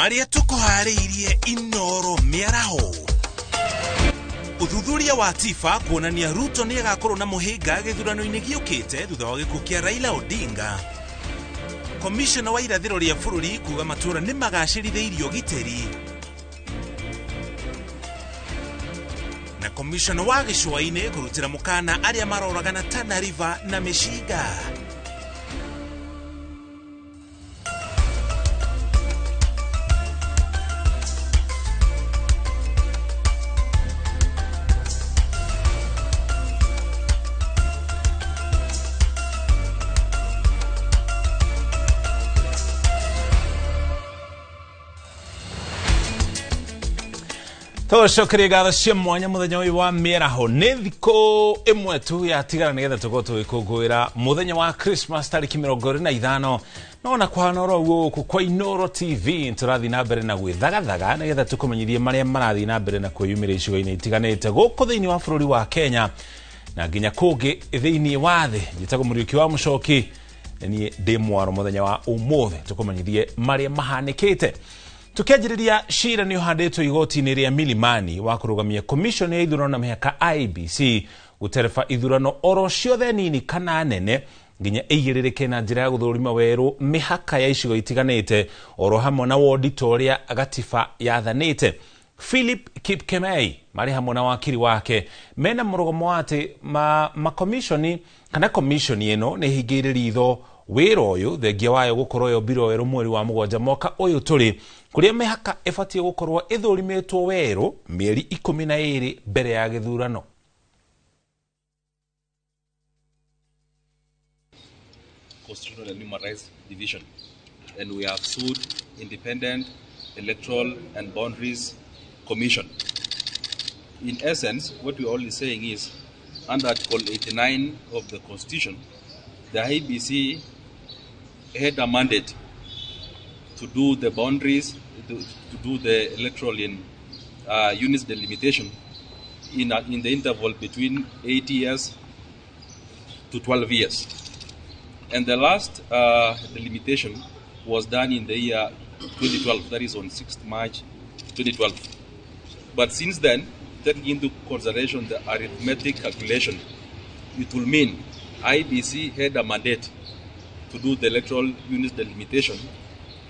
Marĩa tũkũharĩirie Inoro mĩaraho. Ũthuthuria wa TIFA kuonania Ruto nĩ agakorwo na mũhĩnga gĩthurano-inĩ gĩũkĩte thutha wa gĩkuũ kĩa Raila Odinga. Komishona wa irathĩro rĩa bũrũri kuga matũũra nĩ magacĩrithĩirio ũgitĩri. Na komishona wa gĩcũa-inĩ kũrutĩra mũkana arĩa maroragana Tana River na mĩcinga. Tũcokerie ngatho cia mwanya mũthenya ũyũ wa mĩaraho. Nĩ thikũ ĩmwe tu yatigara nĩgetha tũkorwo tũgĩkũngũĩra mũthenya wa Christmas tarĩki 25. No na kũhana oro ũguo gũkũ kwa Inoro TV tũrathiĩ na mbere na gwĩthagathaga nĩgetha tũkũmenyithie marĩa marathiĩ na mbere na kwĩyumĩria icigo-inĩ itiganĩte gũkũ thĩinĩ wa bũrũri wa Kenya na nginya kũngĩ thĩinĩ wa thĩ. Njĩtagwo Mũriũki wa Mũcoki, niĩ ndĩ mwaro mũthenya wa ũmũthĩ tũkũmenyithie marĩa mahanĩkĩte. Tukianjĩrĩria cira nĩ ũhandĩtwo igoti-inĩ rĩa Milimani wa kũrũgamia commission ya ithurano na mĩhaka IEBC gũtereba ithurano oro ciothe nini kana nene nginya ĩigĩrĩrĩke na njĩra ya gũthũrima werũ mĩhaka ya icigo itiganĩte oro hamwe na wondi ta ũrĩa gatiba yathanĩte. Philip Kipkemei marĩ hamwe na wakiri wake mena mũrũgamo wa atĩ makomishoni kana komishoni ĩno nĩ ĩhingĩire ritho wĩra ũyũ thengia wayo gũkorwo yombirwo werũ mweri wa 7 mwaka ũyũ tũrĩ kũrĩa mĩhaka ĩbatiĩ gũkorwo ĩthũrimĩtwo werũ mĩeri 12 mbere ya gĩthurano. Constitutional and Human Rights Division, and we have sued Independent Electoral and Boundaries Commission. In essence, what we are only saying is, under Article 89 of the Constitution, the IEBC had a mandate to do the boundaries, to do the electoral in units delimitation in the interval between 8 years to 12 years. And the last delimitation was done in the year 2012, that is on 6th March 2012. But since then, taking into consideration the arithmetic calculation, it will mean IEBC had a mandate to do the electoral units delimitation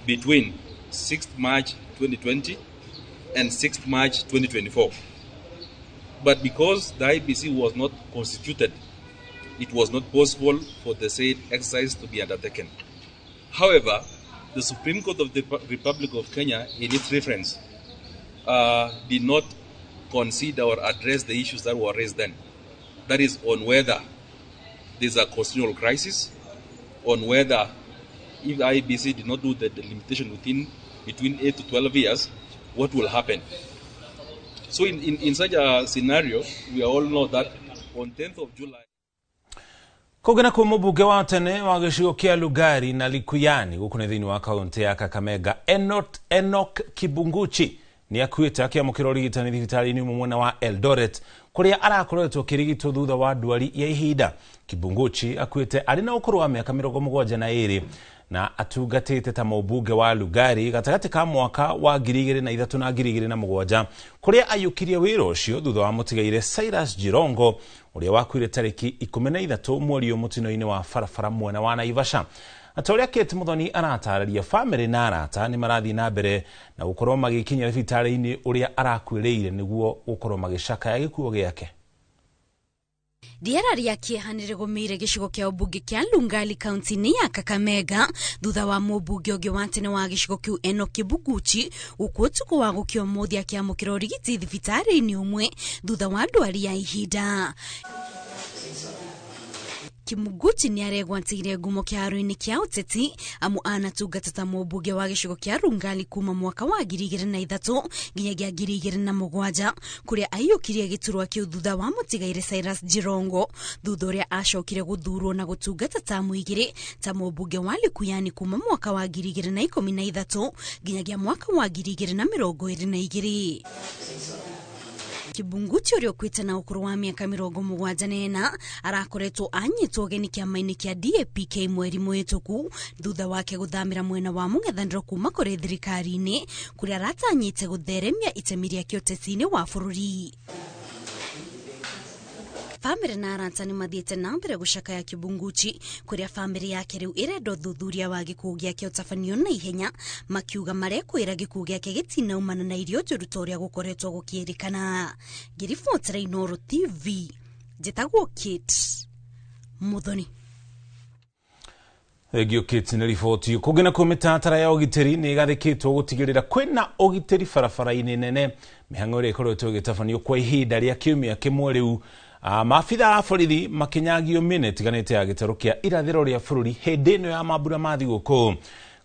between 6th March 2020 and 6th March 2024. But because the IEBC was not constituted, it was not possible for the said exercise to be undertaken. However, the Supreme Court of the Republic of Kenya, in its reference, did not consider or address the issues that were raised then. That is on whether there's a constitutional crisis, on whether if IEBC did not do the delimitation within between 8 to 12 years, what will happen? So in such a scenario, we all know that on 10th of July, Kũngĩ kuo mũmbunge wa tene wa gĩcigo kĩa Lugari na Likuyani gũkũ nĩ thĩinĩ wa kaũntĩ ya Kakamega Enoch Kibunguchi nĩ akuĩte akĩamũkĩra ũrigitani thibitarĩ-inĩ ũmwe mwena wa Eldoret kũrĩa arakoretwo akĩrigitwo thutha wa ndwari ya ihinda. Kibunguchi akuĩte arĩ na ũkũrũ wa mĩaka 72 na atungatĩte ta mũmbunge wa Lugari gatagatĩ ka mwaka wa 2003 na 2007 kũrĩa aiyũkirie wĩra ũcio thutha wa mũtigaire Cyrus Jirongo ũrĩa wakuire tarĩki 13 mweri ũyũ mũtino-inĩ wa barabara mwena wa Naivasha. Ata ũrĩa Kate Muthoni aratarĩria, famĩlĩ na arata nĩ marathiĩ na mbere na gũkorwo magĩkinya thibitarĩ-inĩ ũrĩa arakuĩrĩire nĩguo gũkorwo magĩcakaya gĩkuũ gĩake. Rĩera rĩa kĩeha nĩrĩgũmĩire gĩcigo kĩa ũmbunge kĩa Lungali kaunti-inĩ ya Kakamega thutha wa mũmbunge ũngĩ wa tene wa gĩcigo kĩu Enoch Kibuguchi gũkua ũtukũ wa gũkĩa ũmũthĩ akĩamũkĩra ũrigiti thibitarĩ-inĩ ũmwe thutha wa ndwari ya ihinda. Kimuguchi nĩ aregwatĩire ngumo kĩharo-inĩ kĩa ũteti amu anatungata ta mũmbunge wa gĩcigo kĩa Rungali kuma mwaka wa 2003 nginyagia 2007 kũrĩa aiyũkirie gĩturwa kĩu thutha wa mũtigaire Cyrus Jirongo thutha ũrĩa acokire gũthurwo na gũtungata tamu igĩrĩ ta mũmbunge wa Likuyani kuma mwaka wa 2013 nginyagia mwaka wa 2022. Kibunguchi ũrĩa ũkuĩte na ũkũrũ wa mĩaka 74 arakoretwo anyitwo ũgeni kĩama-inĩ kĩa DAPK mweri mũhĩtũku thutha wake gũthamĩra mwena wa mũng'ethanĩro kuma kũrĩ thirikari-inĩ kũrĩa aratanyĩte gũtheremia itemi rĩake ũteti-inĩ wa bũrũri. Bamĩrĩ na arata nĩ mathiĩte na mbere gũcakaya Kibunguchi kũrĩa bamĩrĩ yake rĩu ĩrenda ũthuthuria wa gĩkuũ gĩake ũtabanio na ihenya, makiuga marekwĩra gĩkuũ gĩake gĩtinaumana na irio njũru ta ũrĩa gũkoretwo gũkĩrĩkana. Ngĩribotera Inooro TV, njĩtagwo Kate Muthoni. Thengio Kate nĩ riboti. Kũngĩ nakuo mĩtaratara ya ũgitĩri nĩ ĩgathĩkĩtwo gũtigĩrĩra kwĩna ũgitĩri barabara-inĩ nene, mĩhang'o ĩrĩa ĩkoretwo ĩgĩtabanio kwa ihinda rĩa kiumia kĩmwe rĩu. Maabitha a borithi makinyagio mĩena ĩtiganĩte ya gĩtarũ kĩa irathĩro rĩa bũrũri hĩndĩ ĩno ya mambura ma thigũkũ.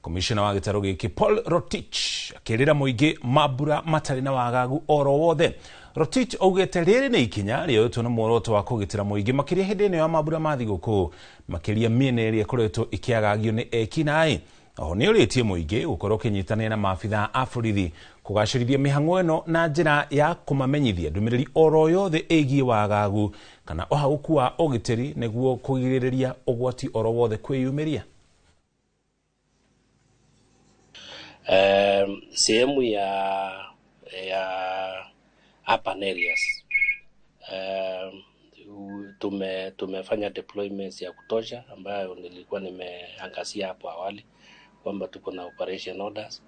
Komishona wa gĩtarũ gĩkĩ Paul Rotich akĩrĩra mũingĩ mambura matarĩ na wagagu oro wothe. Rotich augĩte rĩrĩ nĩ ikinya rĩoetwo na muoroto wa kũgitĩra mũingĩ makĩria hĩndĩ ĩno ya mambura ma thigũkũ, makĩria mĩena ĩrĩa ĩkoretwo ĩkĩagagio nĩ ekinaĩ. Oho nĩ ũrĩtie mũingĩ gũkorwo ũkĩnyitanĩra na maabitha a borithi kũgacĩrithia mĩhang'o ĩno na njĩra ya kũmamenyithia ndũmĩrĩri oro yothe ĩgiĩ wagagu kana ũhagũku wa ũgitĩri nĩguo kũgirĩrĩria ũgwati oro wothe kwĩyumĩria. Sehemu ya urban areas tumefanya deployments ya kutosha ambayo nilikuwa nimeangazia hapo awali kwamba tuko na operation orders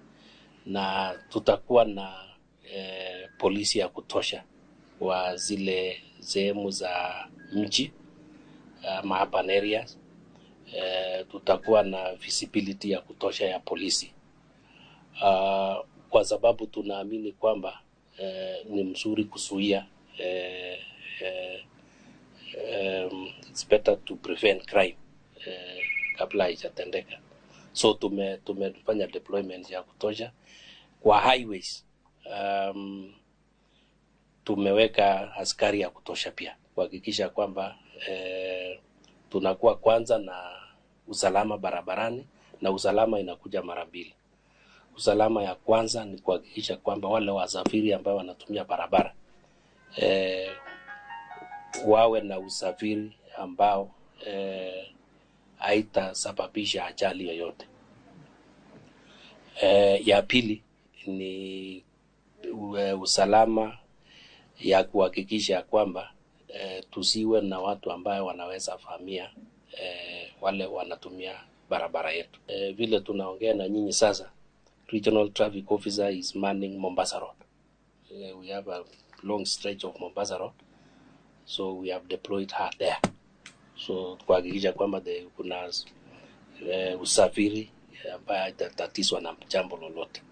na tutakuwa na polisi ya kutosha kwa zile sehemu za mji ama urban areas. Tutakuwa na visibility ya kutosha ya polisi kwa sababu tunaamini kwamba ni mzuri kuzuia, it's better to prevent crime kabla haijatendeka. So tumefanya deployment ya kutosha kwa highways. Tumeweka askari ya kutosha pia kuhakikisha kwamba tunakuwa kwanza na usalama barabarani, na usalama inakuja mara mbili. Usalama ya kwanza ni kuhakikisha kwamba wale wasafiri ambao wanatumia barabara wawe na usafiri ambao haitasababisha ajali yoyote. Ya pili ni usalama ya kuhakikisha kwamba tusiwe na watu ambao wanaweza fahamia wale wanatumia barabara yetu. Vile tunaongea na nyinyi sasa, Regional Traffic Officer is manning Mombasa Road. We have a long stretch of Mombasa Road, so we have deployed her there. So kuhakikisha kwamba kuna usafiri ambaye haitatatizwa na jambo lolote.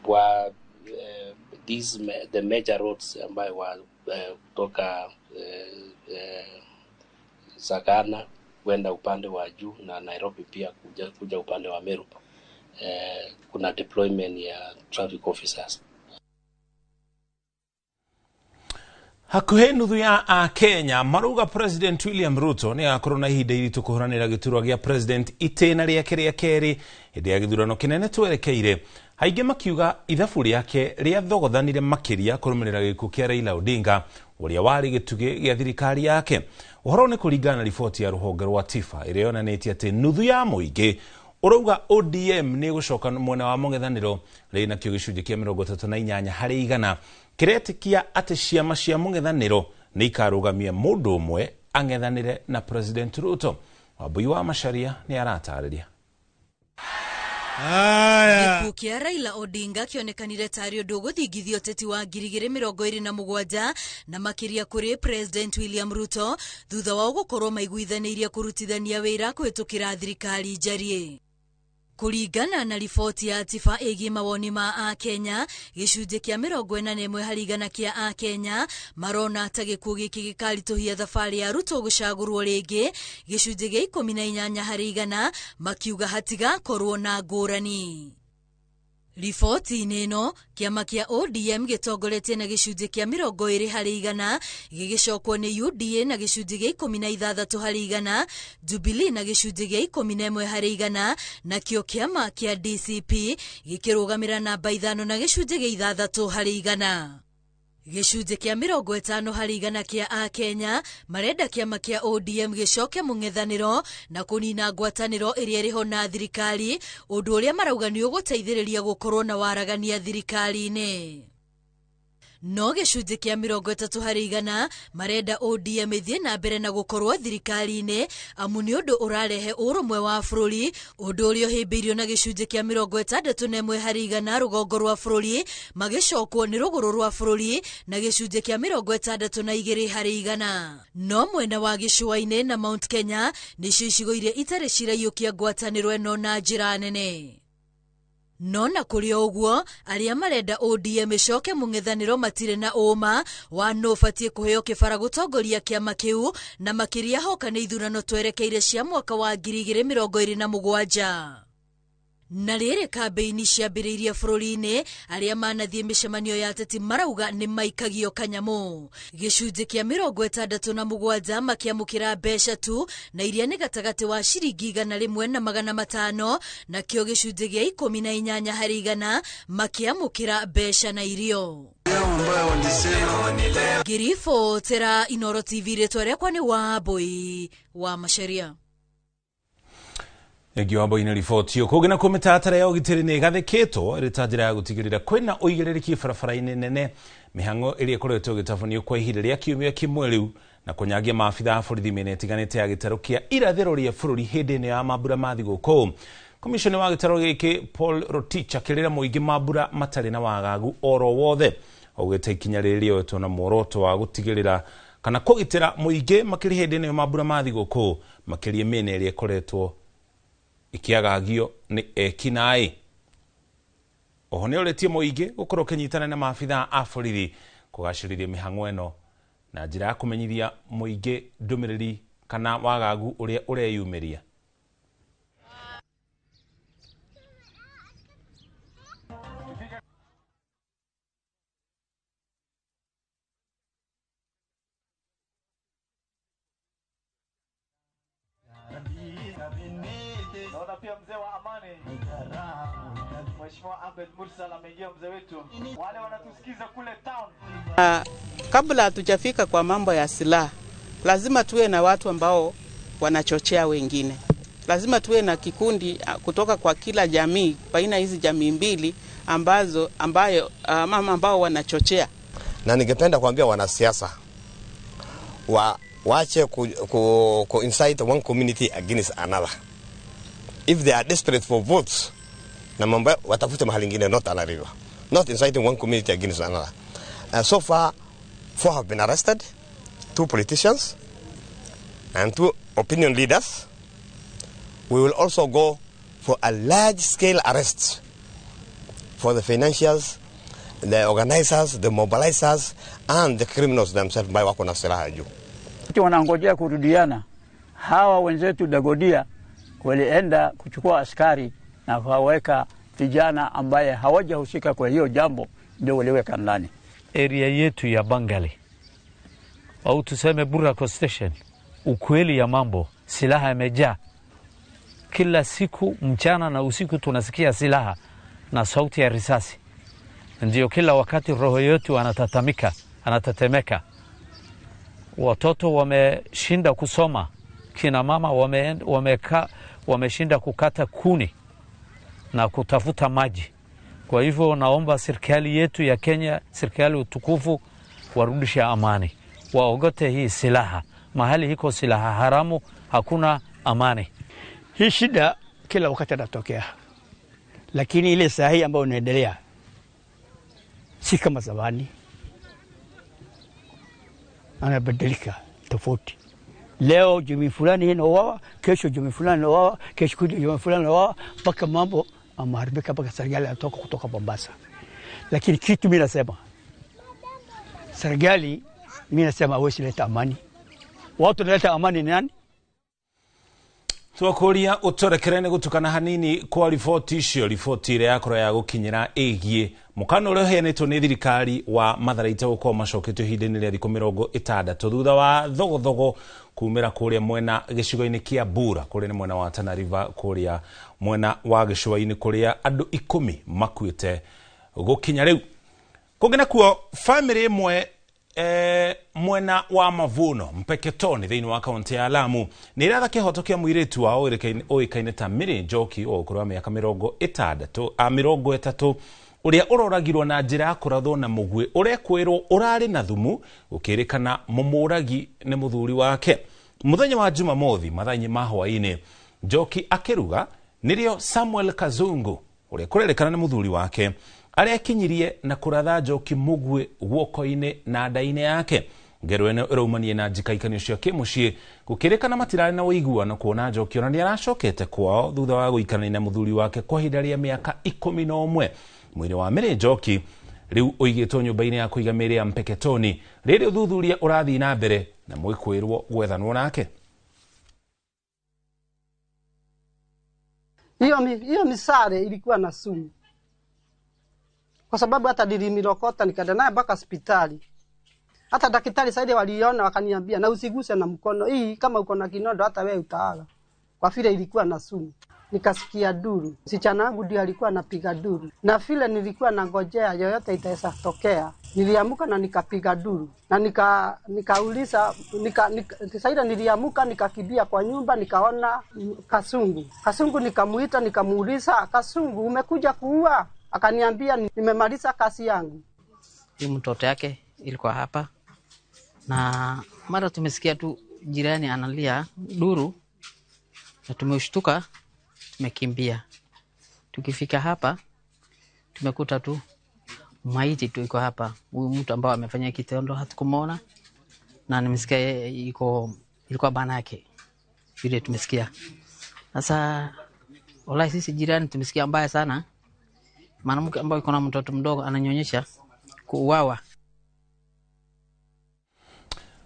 Kwa the major roads ambayo kutoka Sagana kwenda upande wa juu na Nairobi pia kuja upande wa Meru, kuna deployment ya traffic officers. Hakuhĩ nuthu ya Akenya marauga President William Ruto nĩ agakorwo na ihinda iritũ kũhũranĩra gĩturwa gĩa president itĩna rĩake rĩa kerĩ hĩndĩ ya gĩthurano kĩnene twerekeire. Aingĩ makiuga ithabu rĩake rĩathogothanire makĩria kũrũmĩrĩra gĩkuũ kĩa Raila Odinga ũrĩa warĩ gĩtugĩ gĩa thirikari yake. Ũhoro nĩ kũringana na riboti ya rũhonge rwa TIFA ĩrĩa yonanĩtie atĩ nuthu ya mũingĩ ũrauga ODM nĩ ĩgũcoka mwena wa mũng'ethanĩro rĩ nakĩo gĩcunjĩ kĩa 38 harĩ igana kĩretĩkia atĩ ciama cia mũng'ethanĩro nĩ ikarũgamia mũndũ ũmwe ang'ethanĩre na President Ruto. Wambui wa Macharia nĩ aratarĩria. Gĩkuũ kĩa Raila Odinga kĩonekanire tarĩ ũndũ ũgũthingithia ũteti wa 2027 na makĩria kũrĩ President William Ruto thutha wao gũkorwo maiguithanĩirie kũrutithania wĩra kũhĩtũkĩra thirikari njariĩ. Kũringana na riboti ya TIFA ĩgiĩ mawoni ma Akenya, gĩcunjĩ kĩa 41 harĩ igana kĩa Akenya marona ta gĩkuũ gĩkĩ gĩkaritũhia thabarĩ ya Ruto gũcagũrwo rĩngĩ, gĩcunjĩ gĩa 18 harĩ igana makiuga hatigakorwo na ngũrani. Riboti-inĩ ĩno kĩama kĩa ODM gĩtongoretie na gĩcunjĩ kĩa 20% gĩgĩcokwo nĩ UDA na gĩcunjĩ gĩa 16%, Jubilee na gĩcunjĩ gĩa 11% nakĩo kĩama kĩa DCP gĩkĩrũgamĩra namba 5 na gĩcunjĩ gĩa 6%. Gĩcunjĩ kĩa 50% kĩa Akenya marenda kĩama kĩa ODM gĩcoke mũng'ethanĩro na kũnina ngwatanĩro ĩrĩa ĩrĩho na thirikari, ũndũ ũrĩa marauga nĩ ũgũteithĩrĩria gũkorwo na waragania thirikari-inĩ. No gĩcunjĩ kĩa 30% marenda ODM ĩthiĩ na mbere na gũkorwo thirikari-inĩ amu nĩ ũndũ ũrarehe ũrũmwe wa bũrũri, ũndũ ũrĩa ũhĩmbĩirio na gĩcunjĩ kĩa 61% rũgongo rwa bũrũri magĩcokwo nĩ rũgũrũ rwa bũrũri na gĩcunjĩ kĩa 62%. No mwena wa gĩcũa-inĩ na Mount Kenya nĩcio icigo iria itarĩ ciraiyũkia ngwatanĩro ĩno na njĩra nene. No na kũrĩ o ũguo arĩa marenda ODM ĩcoke mũng'ethanĩro matirĩ na ũma wa nũ ũbatiĩ kũheo kĩbara gũtongoria kĩama kĩu, na makĩria hoka nĩ ithurano twerekeire cia mwaka wa 2027. Na rĩrĩ kambĩini ciambĩrĩirie bũrũri-inĩ, arĩa manathiĩ mĩcemanio ya ateti marauga nĩ maikagio kanyamũ. Gĩcunjĩ kĩa 67 makĩamũkĩra mbeca tu na iria nĩ gatagatĩ wa ciringi 100 na 500, nakĩo gĩcunjĩ gĩa 18% makĩamũkĩra mbeca na irio. Ngiribotera Inooro TV, rĩtwa rĩakwa nĩ Wambui wa Macharia. Thengiũ Wambui nĩ riboti ĩyo. Kũngĩ nakuo mĩtaratara ya ũgitĩri nĩ ĩgathĩkĩtwo ĩrĩ ta njĩra ya gũtigĩrĩra kwĩna ũigĩrĩrĩki barabara-inĩ nene, mĩhang'o ĩrĩa ĩkoretwo ĩgĩtabanio kwa ihinda rĩa kiumia kĩmwe rĩu, na kũnyagia maabitha a borithi mĩena ĩtiganĩte ya gĩtarũ kĩa irathĩro rĩa bũrũri hĩndĩ ĩno ya mambura ma thigũkũ. Komishoni wa gĩtarũ gĩkĩ Paul Rotich akĩrĩra mũingĩ mambura matarĩ na wagagu oro wothe, augĩte ikinya rĩrĩ rĩoetwo na muoroto wa gũtigĩrĩra kana kũgitĩra mũingĩ makĩria hĩndĩ ĩno ya mambura ma thigũkũ, makĩria mĩena ĩrĩa ĩkoretwo ikiagagio nĩ ekinaĩ. Oho nĩ orĩtie mũingĩ gũkorwo ũkĩnyitana na maabitha a borithi kũgacĩrithia mĩhang'o ĩno na njĩra ya kũmenyithia mũingĩ ndũmĩrĩri kana wagagu ũrĩa ũreyumĩria. Naona pia mzee wa amani Mheshimiwa Ahmed Mursal ameingia, mzee wetu. Wale wanatusikiza kule town. Kabla hatujafika kwa mambo ya silaha, lazima tuwe na watu ambao wanachochea wengine. Lazima tuwe na kikundi kutoka kwa kila jamii, baina hizi jamii mbili ambazo ambayo mama ambao wanachochea. Na ningependa kuambia wanasiasa waache ku incite one community against another. If they are desperate for votes, na mambo watafute mahali ingine, not Tana River. Not inciting one community against another. So far, 4 have been arrested, 2 politicians and 2 opinion leaders. We will also go for a large-scale arrest for the financiers, the organizers, the mobilizers, and the criminals themselves by wako na silaha juu. Wanangojea kurudiana. Hawa wenzetu Dagodia walienda kuchukua askari na kuwaweka vijana ambaye hawajahusika kwa hiyo jambo, ndio waliweka ndani. Area yetu ya Bangali au tuseme Burako Station, ukweli ya mambo, silaha imejaa. Kila siku mchana na usiku tunasikia silaha na sauti ya risasi. Ndio kila wakati roho yetu anatatamika, anatetemeka. Watoto wameshinda kusoma, kina mama wameshinda kukata kuni na kutafuta maji. Kwa hivyo naomba serikali yetu ya Kenya, serikali utukufu, warudishe amani, waogote hii silaha. Mahali hiko silaha haramu hakuna amani. Hii shida kila wakati inatokea, lakini ile sahihi ambayo inaendelea si kama zamani, anabadilika tofauti. Leo jamii fulani inauawa, kesho jamii fulani inauawa, kesho kutwa jamii fulani inauawa, mpaka mambo ameharibika, mpaka serikali inatoka kutoka Mombasa. Lakini kitu mimi nasema, serikali mimi nasema hawezi leta amani. Watu wanaleta amani ni nani? Twakuria utorekere ni gutukana hanini kwa riboti icio, riboti ĩrĩa yakorwo ya gũkinyĩra ĩgiĩ mũkana ũrĩa ũheanĩtwo nĩ thirikari wa matharaita gũkorwo macoketio ihinda-inĩ rĩa thikũ 60 thutha wa thogothogo kumĩra kũrĩa mwena gĩcigo-inĩ kĩa Bura, kũrĩa nĩ mwena wa Tana River, kũrĩa mwena wa gĩcũa-inĩ kũrĩa andũ 10 makuĩte gũkinya rĩu. Kũngĩ nakuo famĩlĩ ĩmwe mwena wa Mavuno Mpeketoni thĩinĩ wa kaunti ya Lamu nĩ ĩratha kĩhoto kĩa mũirĩtu wao ũĩkaine ta Mary Njoki wa ũkũrũ wa mĩaka 30 ũrĩa ũroragirwo na njĩra ya kũrathwo na mũguĩ ũrekwĩrwo ũrarĩ na thumu gũkĩrĩkana mũmũragi nĩ mũthuri wake. Mũthenya wa Jumamothi mathaa-inĩ ma hwaĩ-inĩ Njoki akĩruga nĩrĩo Samuel Kazungu ũrĩa kũrerĩkana nĩ mũthuri wake arekinyirie na kũratha Njoki mũguĩ guoko-inĩ na nda-inĩ yake. Ngero ĩno ĩraumanie na njikaikanio cia kĩmũciĩ gũkĩrĩkana matirarĩ na ũiguano kuona Njoki ona nĩaracokete kwao thutha wa gũikarania na mũthuri wake kwa ihinda rĩa mĩaka 11. Mwĩrĩ wa Mary Njoki rĩu ũigĩtwo nyũmba-inĩ ya kũiga mĩĩrĩ ya Mpeketoni rĩrĩ ũthuthuria ũrathiĩ na mbere na mwĩkwĩrwo gwethanwo nake. Hiyo misare ilikuwa na sumu, kwa sababu hata nilimirokota nikaenda naye mpaka hospitali. Hata daktari saidi waliona wakaniambia na usiguse na mkono hii, kama uko na kinondo hata wewe utaaga, kwa vile ilikuwa na sumu. Nikasikia duru, msichana wangu ndiye alikuwa anapiga duru, na vile nilikuwa nangojea yoyote itaweza tokea, niliamuka na nikapiga duru na nikauliza saidi niliamuka nikakimbia kwa nyumba nikaona Kasungu. Kasungu nikamuita nikamuuliza, Kasungu umekuja kuua? Akaniambia nimemaliza kazi yangu. Hii mtoto yake ilikuwa hapa, na mara tumesikia tu jirani analia duru na tumeshtuka, tumekimbia. Tukifika hapa tumekuta tu maiti tu iko hapa. Huyu mtu ambao amefanya kitendo hatukumuona, na nimesikia iko ilikuwa bana yake vile tumesikia. Sasa wallahi sisi jirani tumesikia mbaya sana. Mwanamke ambaye yuko na mtoto mdogo ananyonyesha kuuawa.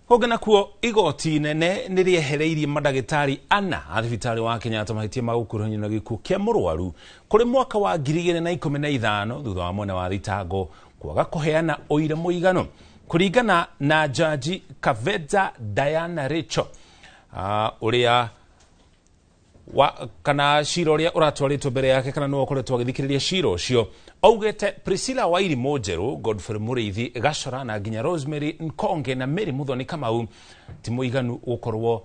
Kũngĩ nakuo igoti inene nĩ rĩehereirie mandagĩtarĩ ana a thibitarĩ wa Kenyatta mahĩtia ma gũkuruhanio na gĩkuũ kĩa mũrwaru kũrĩ mwaka wa 2015 thutha wa mwena wa thitango kwaga kũheana ũira mũiganu. Kũringana na Jaji Kaveta Diana Richo ũrĩa kana cira ũrĩa ũratwarĩtwo mbere yake kana nĩwe ũkoretwo agĩthikĩrĩria cira ũcio augĩte Priscilla Wairi Mũnjerũ, Godfrey Mũrĩithi Gacora na nginya Rosemary Nkonge na Mary Muthoni Kamau ti mũiganu gũkorwo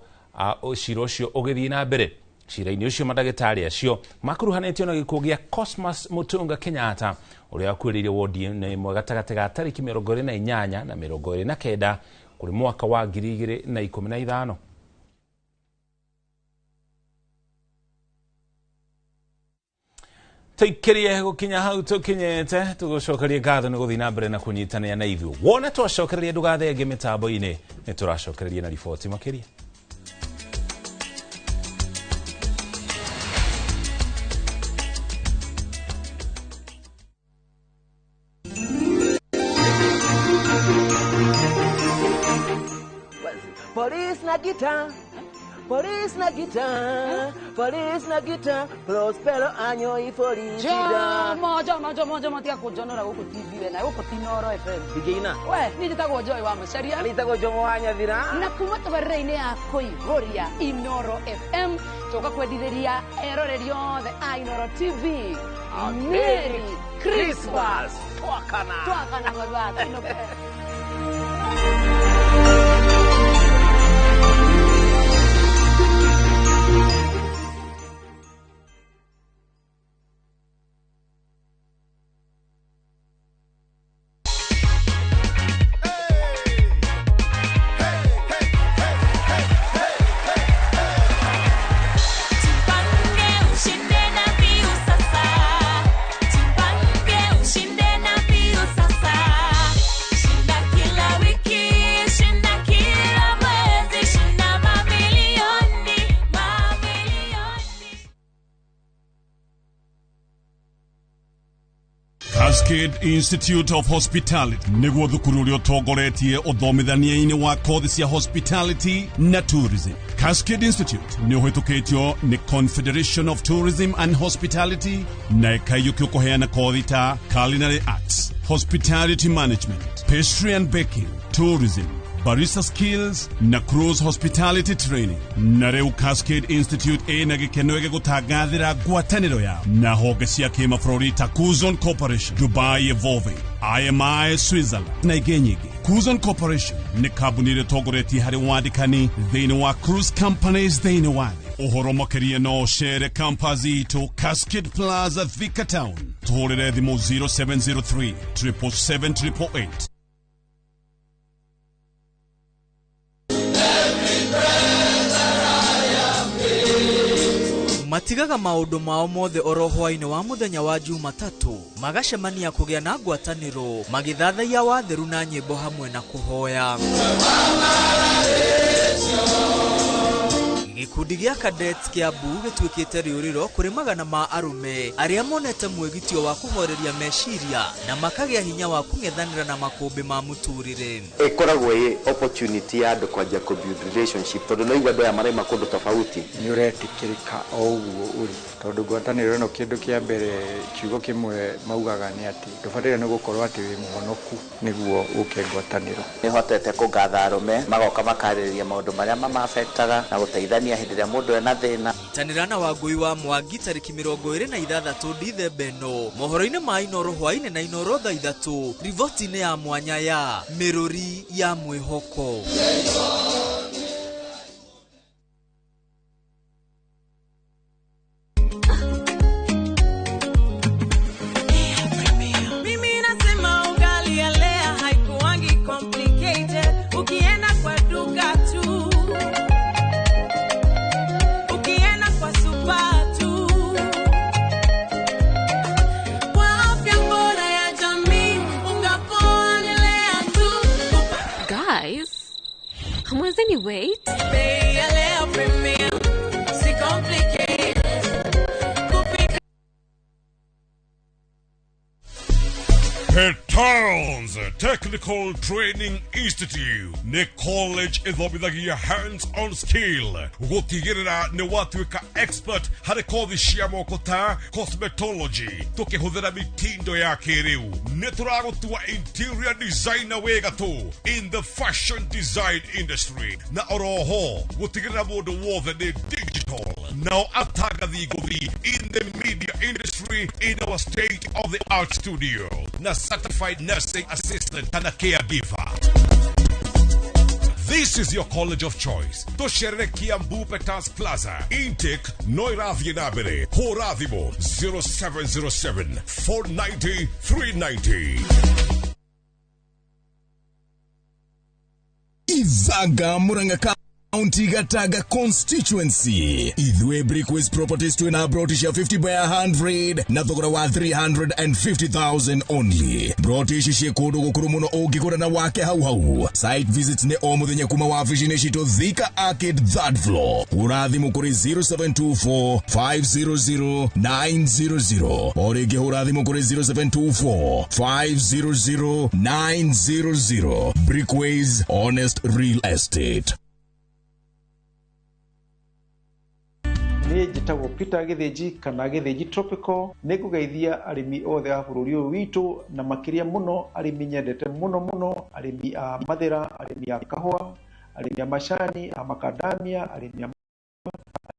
cira ũcio ũgĩthiĩ na mbere. Cira-inĩ ũcio mandagĩtarĩ acio makuruhanĩtio na gĩkuũ gĩa Cosmas Mutunga Kenyatta ũrĩa wakuĩrĩire wodi-inĩ ĩmwe gatagatĩ ga tarĩki 28 na 29 kũrĩ mwaka wa 2015. Tũikĩrie gũkinya hau tũkinyĩte tũgũcokerie ngatho nĩ gũthiĩ na mbere na kũnyitanĩra na ithuĩ. Wona twacokereria ndũgathenge mĩtambo-inĩ, nĩ tũracokereria na riboti makĩria. Police na guitar, police na guitar, police na guitar, Prospero anyo i Felicida. Jomo, jomo, jomo, jomo, tiga kũnjonora gũkũ TV we na gũkũ ti Inooro FM. Ndingĩina. We, niĩ njĩtagwo Joy wa Macharia. Niĩ njĩtagwo Jomo wa Nyathira. Na kuma tabarĩra-inĩ ya kũihũria Inooro FM, tũka kwendithĩria eroreri othe a Inooro TV. Merry Christmas. Twakana. Twakana marwa, tũinũke. Sasa. Cascade Institute of Hospitality nĩguo thukuru ũrĩa ũtongoretie ũthomithania-inĩ wa kothi cia hospitality na tourism. Cascade Institute nĩ ũhĩtũkĩtio nĩ Confederation of Tourism and Hospitality na ĩkaiyũkio kũheana kothi ta culinary arts, hospitality management, pastry and baking, tourism, barista skills na cruise hospitality training. Na rĩu Cascade Institute ĩna gĩkeno gĩgũtangathĩra ngwatanĩro yao na honge cia kĩmabũrũri ta Cuzon Corporation, Dubai Evolving, IMI Switzerland na ingĩ nyingĩ. Cuzon Corporation nĩ kambuni ĩrĩa ĩtongoretie harĩ wandĩkani thĩinĩ wa cruise companies thĩinĩ wa thĩ. Ũhoro makĩria no ũcere campus itũ Cascade Plaza, Thika Town. Tũhũrĩre thimũ 0703 777 888. Matigaga maũndũ mao mothe oro hwaĩ-inĩ wa mũthenya wa Jumatatũ, magacemania kũgĩa na ngwatanĩro, magĩthathaiya watheru na nyĩmbo hamwe na kũhoya. Gĩkundi gĩa Cadets Kiambu gĩtuĩkĩte rĩũrĩro kũrĩ magana ma arũme arĩa monete mwĩgitio wa kũhoreria meciria na makagĩa hinya wa kũng'ethanĩra na makũmbĩ ma mũtũrĩre. Ĩkoragwo ĩ opportunity ya andũ kwanjia kũ build relationship tondũ no igua andũ aya maraima kũndũ tofauti. Nĩ ũretĩkĩrĩka o ũguo ũrĩ tondũ ngwatanĩro ĩno kĩndũ kĩa mbere kiugo kĩmwe maugaga nĩ atĩ ndũbataire nĩ gũkorwo atĩ wĩ mũhonoku nĩguo ũke ngwatanĩro. Nĩhotete kũngatha arũme magoka makarĩrĩria maũndũ marĩa mamafektaga na gũteithania hĩndĩ ĩrĩa mũndũ ena thĩna. Nyitanĩra na Wangũi wa Mwangi tarĩki 26 Dithemba ĩno mohoro-inĩ ma Inoro hwaĩ-inĩ na Inoro thaa 3 riboti-inĩ ya mwanya ya Mĩrũri ya Mwĩhoko. Mimi nasema ugali ya Lea haikuangi complicated. Ukienda kwa duka tu, ukienda kwa super tu, kwa afya bora ya jamii, unga poa ni Lea tu. Guys, hamwezeni wait? Bei ya Lea Premium, si complicated. Kupika Petals Technical Training Institute nĩ college ĩthomithagia hands-on skill gũtigĩrĩra nĩ watuĩka expert harĩ kothi cia moko ta cosmetology tũkĩhũthĩra mitindo ya kĩrĩu. Nĩ tũragũtua interior designer wĩ gatũ in the fashion design industry na oroho gũtigĩrĩra mũndũ wothe nĩ digital nao atangathi ngũthi in the media industry in our state of the art studio na certified nursing assistant and a caregiver. This is your college of choice. Tũcerere Kiambu Petals Plaza. Intake no ĩrathiĩ na mbere. Hũra thimũ 0707 490 390. Izaga Murang'a County Gataga constituency. Ithue Brickways Properties twina broti cia 50 by 100 na thogora wa 350,000 only. Broti ici ciĩ kũndũ gũkũrũ mũno ũngĩgũra na wake hau hau. Site visits nĩ o mũthenya kuma wabici-inĩ citũ Thika Arcade 3rd floor. Hũra thimũ kũrĩ 0724 500 900. O rĩngĩ hũra thimũ kũrĩ 0724 500 900. Brickways Honest Real Estate. Niĩ njĩtagwo Peter Gĩthĩnji kana Gĩthĩnji Tropical. Nĩ ngũgeithia arĩmi othe a bũrũri ũyũ witũ na makĩria mũno arĩmi nyendete mũno mũno, arĩmi a mathĩra, arĩmi a kahũa, arĩmi a macani, a makadamia, arĩmi a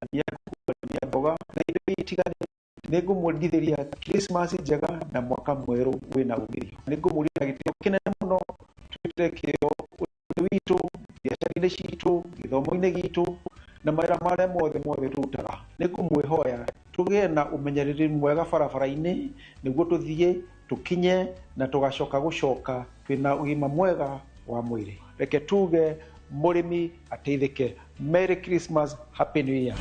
arĩmi a mboga na indo itiganĩte. Nĩ ngũmwendithĩria Christmas njega na mwaka mwerũ wĩna umithio. Nĩ ngũmũria na gĩtĩo kĩnene mũno twĩkĩre kĩo ũrĩmi witũ, biacara-inĩ citũ, gĩthomo-inĩ gitũ na mawĩra marĩa mothe mothe tũrutaga. Nĩ ngũmwĩhoya tũgĩe na ũmenyereri mwega barabara-inĩ nĩguo tũthiĩ tũkinye na tũgacoka gũcoka twĩna ũgima mwega wa mwĩrĩ. Reke tuge mũrĩmi ateithĩke. Merry Christmas, Happy New Year.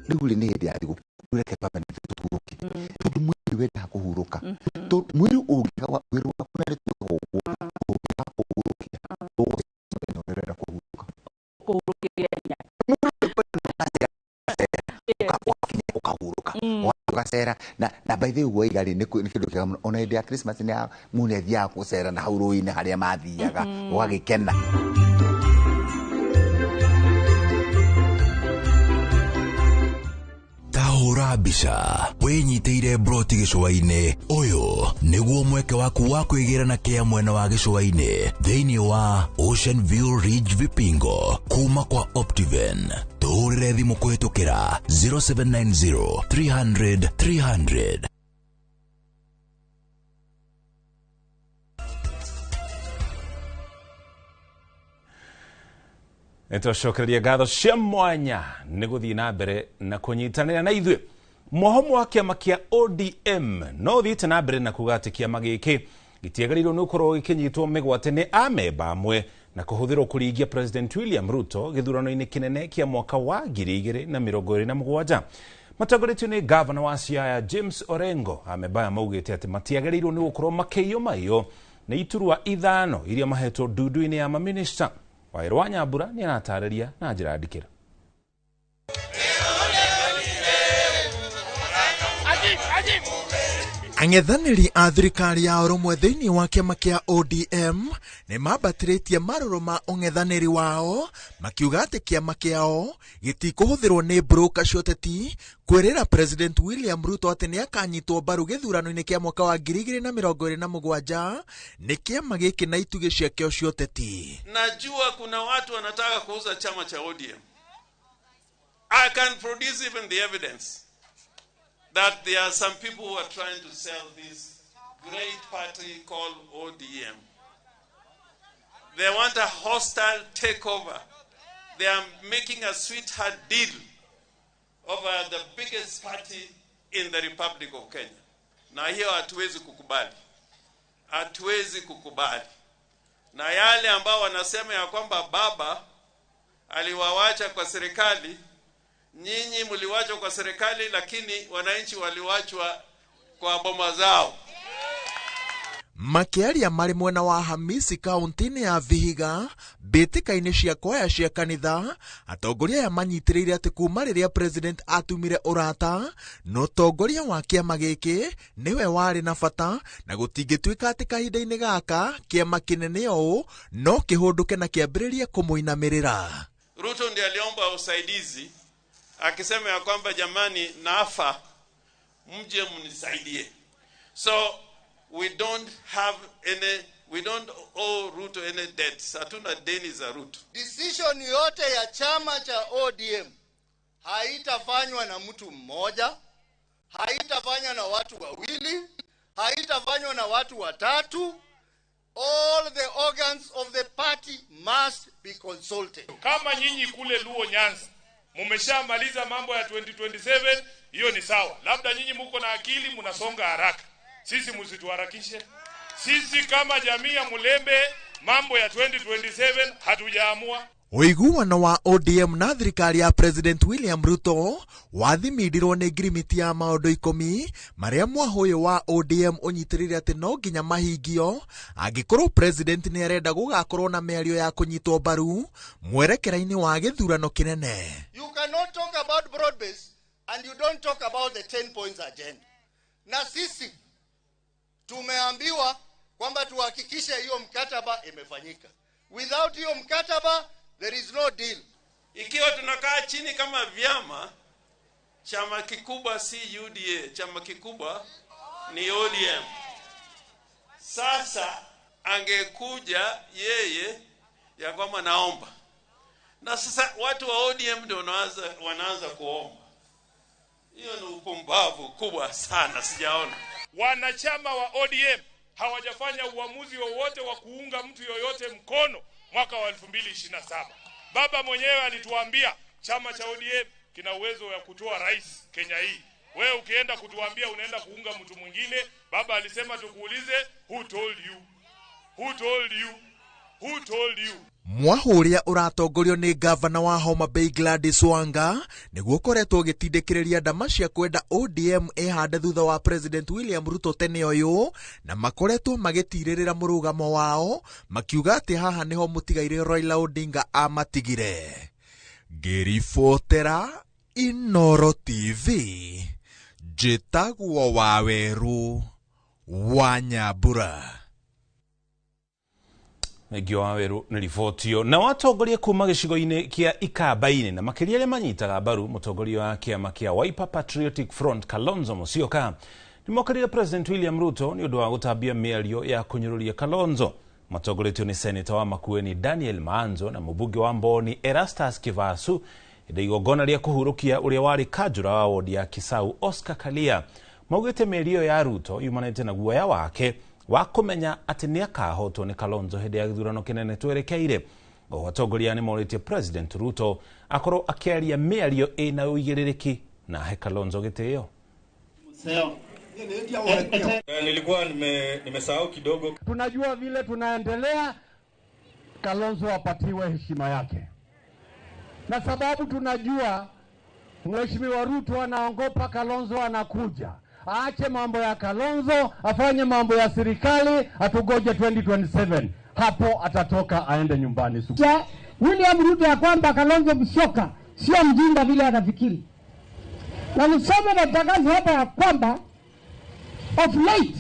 Rĩu rĩ nĩ hĩndĩ ya thigũkũ reke twambe tũhurũke tondũ mwĩrĩ wendaga kũhurũka. Mwĩrĩ ũngĩaga wĩra waku na rĩtuĩkaga ũguo ũngĩaga kũhurũkia ũgũcemania na ũrĩa ũrenda kũhurũka. Ũgakinya ũkahurũka, ũgacera na by the way, ũguo waiga rĩ, nĩ kĩndũ kĩega mũno. Ona hĩndĩ ya Christmas nĩ mũndũ nĩ athiaga gũcera na hau rũĩ-inĩ harĩa mathiaga, ũgagĩkena. Tahũra mbica wĩnyitĩire broti gĩcũa-inĩ. Ũyũ nĩguo mweke waku wa kwĩgĩra na kĩa mwena wa gĩcũa-inĩ thĩinĩ wa Ocean View Ridge Vipingo kuma kwa Optiven. Tũhũrĩre thimũ kũhĩtũkĩra 0790 300 300. Nĩtwacokereria ngatho cia mwanya nĩ gũthiĩ na mbere na kũnyitanĩra na ithuĩ. Mwahomo wa kĩama kĩa ODM no ũthiĩte na mbere na kuga atĩ kĩama gĩkĩ gĩtiagĩrĩirwo nĩ gũkorwo gĩkĩnyitwo mĩgwate nĩ amemba amwe na kũhũthĩrwo kũringia President William Ruto gĩthurano-inĩ kĩnene kĩa mwaka wa 2027. Matongoretio nĩ gavana wa Siaya James Orengo, amemba aya maugĩte atĩ matiagĩrĩirwo nĩ gũkorwo makĩiywo maiyo nĩ iturwa 5 iria mahetwo ndundu-inĩ ya maminista. Waĩrũ wa Nyambura nĩ aratarĩria na njĩra ndikĩru. Ang'ethanĩri a thirikari ya ũrũmwe thĩinĩ wa kĩama kĩa ODM nĩ mambatĩrĩtie marũrũ ma ũng'ethanĩri wao, makiuga atĩ kĩama kĩao gĩtikũhũthĩrwo nĩ broker cia ũteti kwĩrĩra President William Ruto atĩ nĩ akanyitwo mbaru gĩthurano-inĩ kĩa mwaka wa 2027 nĩ kĩama gĩkĩ na itugĩ ciakĩo cia ũteti. Najua kuna watu wanataka kuuza chama cha ODM. I can produce even the evidence that there are some people who are trying to sell this great party called ODM. They want a hostile takeover. They are making a sweetheart deal over the biggest party in the Republic of Kenya. Na hiyo hatuwezi kukubali. Hatuwezi kukubali. Na yale ambao wanasema ya kwamba baba aliwawacha kwa serikali, nyinyi mliwachwa kwa serikali, lakini wananchi waliwachwa kwa boma zao. Makĩaria marĩ mwena wa Hamisi kaunti-inĩ ya Vihiga, mbĩtĩka-inĩ cia kwaya cia kanitha, atongoria aya manyitĩrĩire atĩ kuma rĩrĩa president atumire ũrata na ũtongoria wa kĩama gĩkĩ nĩwe warĩ na bata, na gũtingĩtuĩka atĩ kahinda-inĩ gaka kĩama kĩnene ũũ no kĩhũndũke na kĩambĩrĩrie kũmũinamĩrĩra. Ruto ndiye aliomba usaidizi akisema ya kwamba jamani, nafa, mje mnisaidie. So we don't have any, we don't owe Ruto any debts. Hatuna deni za Ruto. Decision yote ya chama cha ODM haitafanywa na mtu mmoja, haitafanywa na watu wawili, haitafanywa na watu watatu. All the organs of the party must be consulted. Kama nyinyi kule Luo Nyanza mumeshamaliza mambo ya 2027, hiyo ni sawa. Labda nyinyi muko na akili mnasonga haraka. Sisi msituharakishe. Sisi kama jamii ya Mulembe mambo ya 2027 hatujaamua. Ũiguano wa ODM na thirikari ya President William Ruto wathimindirwo nĩ ngirimiti ya maũndũ 10 marĩa mwahũ ũyũ wa ODM ũnyitĩrĩire atĩ no nginya mahingio angĩkorwo President nĩ arenda gũgakorwo na mĩario ya kũnyitwo mbaru mwerekera-inĩ wa gĩthurano kĩnene. You cannot talk about broad base and you don't talk about the 10 points agenda. Na sisi tumeambiwa kwamba tuhakikishe hiyo mkataba imefanyika. Without hiyo mkataba there is no deal. Ikiwa tunakaa chini kama vyama, chama kikubwa si UDA, chama kikubwa ni ODM. Sasa angekuja yeye ya kwamba naomba. Na sasa watu wa ODM ndio wanaanza kuomba. Hiyo ni upumbavu kubwa sana, sijaona. Wanachama wa ODM hawajafanya uamuzi wowote wa kuunga mtu yoyote mkono mwaka wa 2027. Baba mwenyewe alituambia chama cha ODM kina uwezo wa kutoa rais Kenya hii. Wewe ukienda kutuambia unaenda kuunga mtu mwingine, baba alisema tukuulize, who told you? Who told you? Who told you? Mwahu ũrĩa ũratongorio nĩ gavana wa Homa Bay Gladys Wanga nĩguo ũkoretwo ũgĩtindĩkĩrĩria ndama cia kwenda ODM ĩhande thutha wa President William Ruto tene ũyũ, na makoretwo magĩtirĩrĩra mũrũgamo wao makiuga atĩ haha nĩho mũtigairĩ Raila Odinga amatigire. Ngĩribotera Inoro TV, njĩtagwo Waweru wa Nyambura. Thengio Waweru nĩ riboti ĩyo. Nao atongoria kuma gĩcigo-inĩ kĩa Ikamba-inĩ na makĩria arĩa manyitaga mbaru mũtongoria wa kĩama kĩa Wiper Patriotic Front Kalonzo Musyoka nĩmokarire President William Ruto nĩ ũndũ wa gũtambia mĩario ya kũnyũrũria Kalonzo. Matongoretio nĩ seneta wa Makueni Daniel Maanzo na mũmbunge wa Mboni Erastus Kivasu hĩndĩ igongona rĩa kũhurũkia ũrĩa warĩ kanjũra wa wodi ya Kisau Oscar Kalia. Maugĩte mĩario ya Ruto yumanĩte na guoya wake wa kũmenya atĩ nĩ akahotwo nĩ Kalonzo hĩndĩ ya gĩthurano kĩnene twerekeire. Oho atongoria nĩ morĩtie President Ruto akorwo akĩaria mĩario ĩna ũigĩrĩrĩki na ahe Kalonzo gĩtĩo. Nilikuwa nimesahau kidogo. Tunajua vile tunaendelea, Kalonzo apatiwe heshima yake, na sababu tunajua Mheshimiwa Ruto anaogopa Kalonzo anakuja. Aache mambo ya Kalonzo, afanye mambo ya serikali, atugoje 2027. Hapo atatoka aende nyumbani. William Ruto ya kwamba Kalonzo Musyoka sio mjinga vile anafikiri. Na niseme na tangazo hapa ya kwamba of late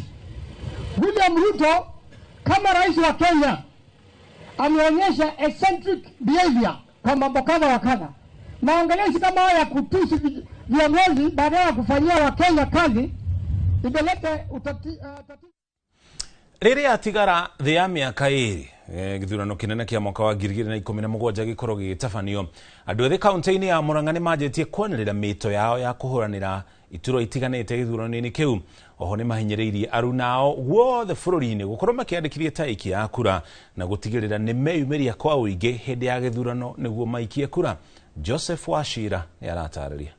William Ruto kama rais wa Kenya ameonyesha eccentric behavior kwa mambo kadha wa kadha. Maongelezi kama haya ya kutusi viongozi baada ya kufanyia Wakenya kazi imeleta Rĩrĩa atigara thĩ ya mĩaka ĩrĩ gĩthurano kĩnene kĩa mwaka wa 2017 gĩkorwo gĩgĩtabanio, andũ ethĩ kaunti-inĩ ya Murang'a nĩ manjĩtie kwanĩrĩra mĩto yao ya kũhũranĩra iturwa itiganĩte gĩthurano-inĩ kĩu. Oho nĩ mahinyĩrĩirie arunao guothe bũrũri-inĩ gũkorwo makĩandĩkithia tarĩki ya kura na gũtigĩrĩra nĩ meyumĩria kwa ũingĩ hĩndĩ ya gĩthurano nĩguo maikie kura. Joseph Wachira nĩ aratarĩria.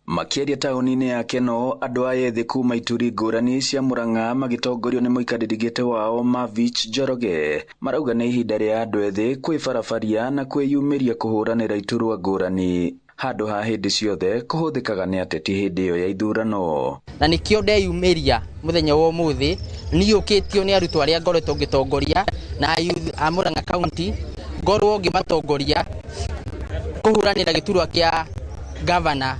Makĩaria taũni-inĩ ya Keno, andũ aya ethĩ kuma ituri ngũrani cia Murang'a magĩtongorio nĩ mũikarĩri gĩtĩ wao Mavich Njoroge marauga nĩ ihinda rĩa andũ ethĩ kwĩbarabaria na kwĩyumĩria kũhũranĩra iturwa ngũrani handũ ha hĩndĩ ciothe kũhũthĩkaga nĩ ateti hĩndĩ ĩyo ya ithurano. Na nĩkĩo ndeyumĩria mũthenya wa ũmũthĩ niyũkĩtio nĩ arutwo arĩa ngoretwo ngĩtongoria na youth a Murang'a County, ngorwo ngĩmatongoria kũhũranĩra gĩturwa kĩa governor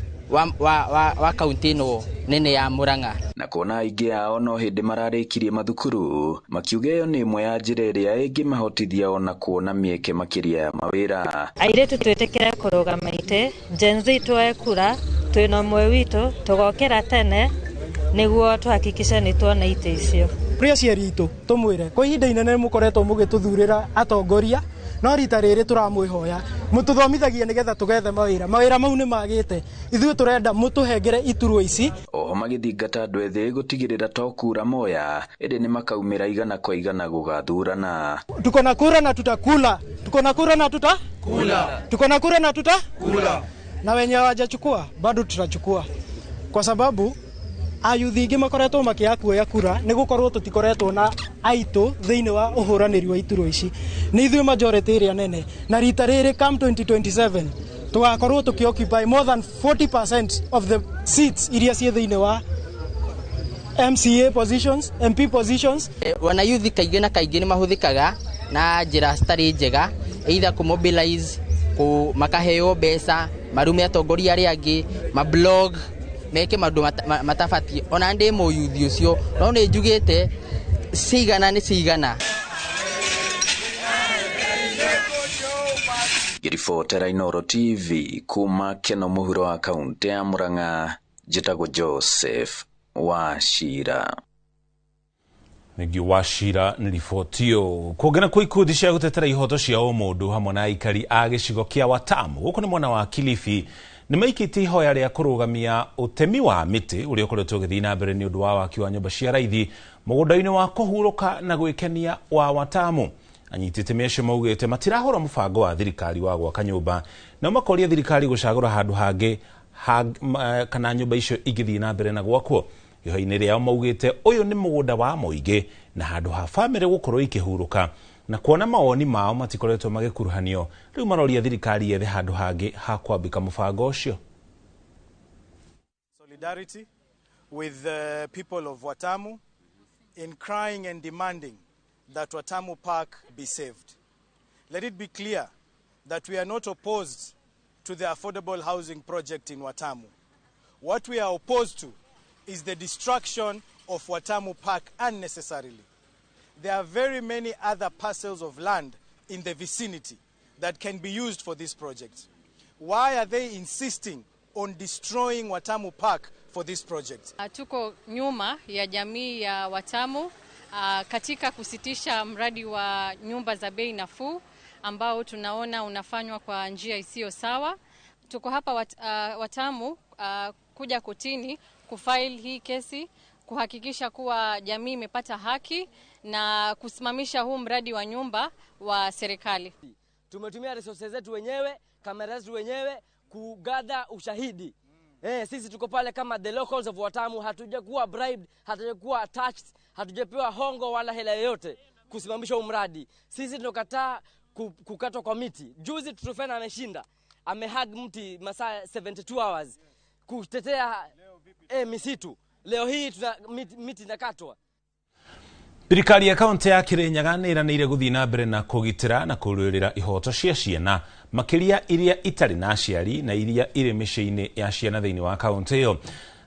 wa kaunti ĩno nene ya Murang'a. Na kuona aingĩ ao no hĩndĩ mararĩkirie mathukuru, makiuga ĩyo nĩ ĩmwe ya njĩra ĩrĩa ĩngĩmahotithia ona kuona mĩeke makĩria ya mawĩra. Airĩtu twĩtĩkĩre kũrũgama itĩ, Gen Z tuoe kura, twĩna ũmwe witũ, tũgokĩra tene nĩguo tũhakikishe nĩ tuona itĩ icio. Kũrĩ aciari aitũ tũmwĩre kwa ihinda inene mũkoretwo mũgĩtũthurĩra atongoria, no rita rĩrĩ tũramwĩhoya mũtũthomithagie nĩgetha tũgethe mawĩra. Mawĩra mau nĩ magĩte, ithuĩ tũrenda mũtũhengere iturwa ici. Oho magĩthingata andũ ethĩ gũtigĩrĩra to kura moya ĩndĩ nĩ makaumĩra igana kwa igana gũgathurana. Tuko na kura na tutakula, tuko na kura na tuta kula, tuko na kura na tuta kula, na wenye hawajachukua bado tutachukua, kwa sababu ayuthi ingĩ makoretwo makĩaga kuoya kura nĩ gũkorwo tũtikoretwo na aitũ thĩinĩ wa ũhũranĩri wa iturwa ici. Nĩ ithuĩ majority ĩrĩa nene, na rita rĩrĩ come 2027 tũgakorwo tũkĩoccupy more than 40% of the seats iria ciĩ thĩinĩ wa MCA positions, MP positions. Wana youth kaingĩ na kaingĩ nĩ mahũthĩkaga na njĩra citarĩ njega, either kũmobilize, makaheo mbeca, marume atongoria arĩa angĩ, mablog, meke maũndũ matabatiĩ. Ona ndĩ mũyuthi ũcio, no nĩ njugĩte cigana nĩ cigana. Ngĩribotera Inooro TV kuma Keno mũhuro wa kaunti ya Murang'a, njĩtagwo Joseph Wachira. Nĩngĩ Wachira nĩ riboti ĩyo. Kuongera kwa ikundi cia gũtetera ihoto cia ũmũndũ hamwe na aikari a gĩcigo kĩa Watamu gũkũ nĩ mwena wa Kilifi nĩ maikĩtie ihoya rĩa kũrũgamia ũtemi wa mĩtĩ ũrĩa ũkoretwo ũgĩthiĩ na mbere nĩ ũndũ wa waki wa nyũmba cia raithi mũgũnda-inĩ wa kũhurũka na gwĩkenia wa Watamu. Anyiti itemi acio maugĩte matirahũra mũbango wa thirikari wa gwaka nyũmba na makoria thirikari gũcagũra handũ hangĩ kana nyũmba icio ingĩthiĩ na mbere na gwakwo. Ihoya-inĩ rĩao maugĩte ũyũ nĩ mũgũnda wa mũingĩ na handũ ha bamĩrĩ gũkorwo ikĩhurũka, na kuona mawoni mao matikoretwo magĩkuruhanio, rĩu maroria thirikari yethe handũ hangĩ ha kwambĩka mũbango ũcio. Solidarity with the people of Watamu in crying and demanding that Watamu Park be saved. Let it be clear that we are not opposed to the affordable housing project in Watamu. What we are opposed to is the destruction of Watamu Park unnecessarily. There are very many other parcels of land in the vicinity that can be used for this project. Why are they insisting on destroying Watamu Park for this project? Tuko nyuma ya jamii ya Watamu katika kusitisha mradi wa nyumba za bei nafuu ambao tunaona unafanywa kwa njia isiyo sawa. Tuko hapa Watamu kuja kotini kufile hii kesi kuhakikisha kuwa jamii imepata haki na kusimamisha huu mradi wa nyumba wa serikali. Tumetumia resources zetu wenyewe, kamera zetu wenyewe kugather ushahidi. Sisi tuko pale kama the locals of Watamu, hatujakuwa bribed, hatujakuwa attached, hatujapewa hongo wala hela yoyote kusimamisha huu mradi. Sisi tunakataa kukatwa kwa miti. Juzi Trufena ameshinda, amehug mti masaa 72 hours kutetea misitu. Leo hii tuna miti inakatwa. Thirikari ya kaunti ya Kirinyaga nĩ ĩranĩire gũthiĩ na mbere na kũgitĩra na kũrũĩrĩra ihoto cia ciana makĩria iria itarĩ na aciari na iria irĩ mĩciĩ-inĩ ya ciana thĩinĩ wa kaunti ĩyo.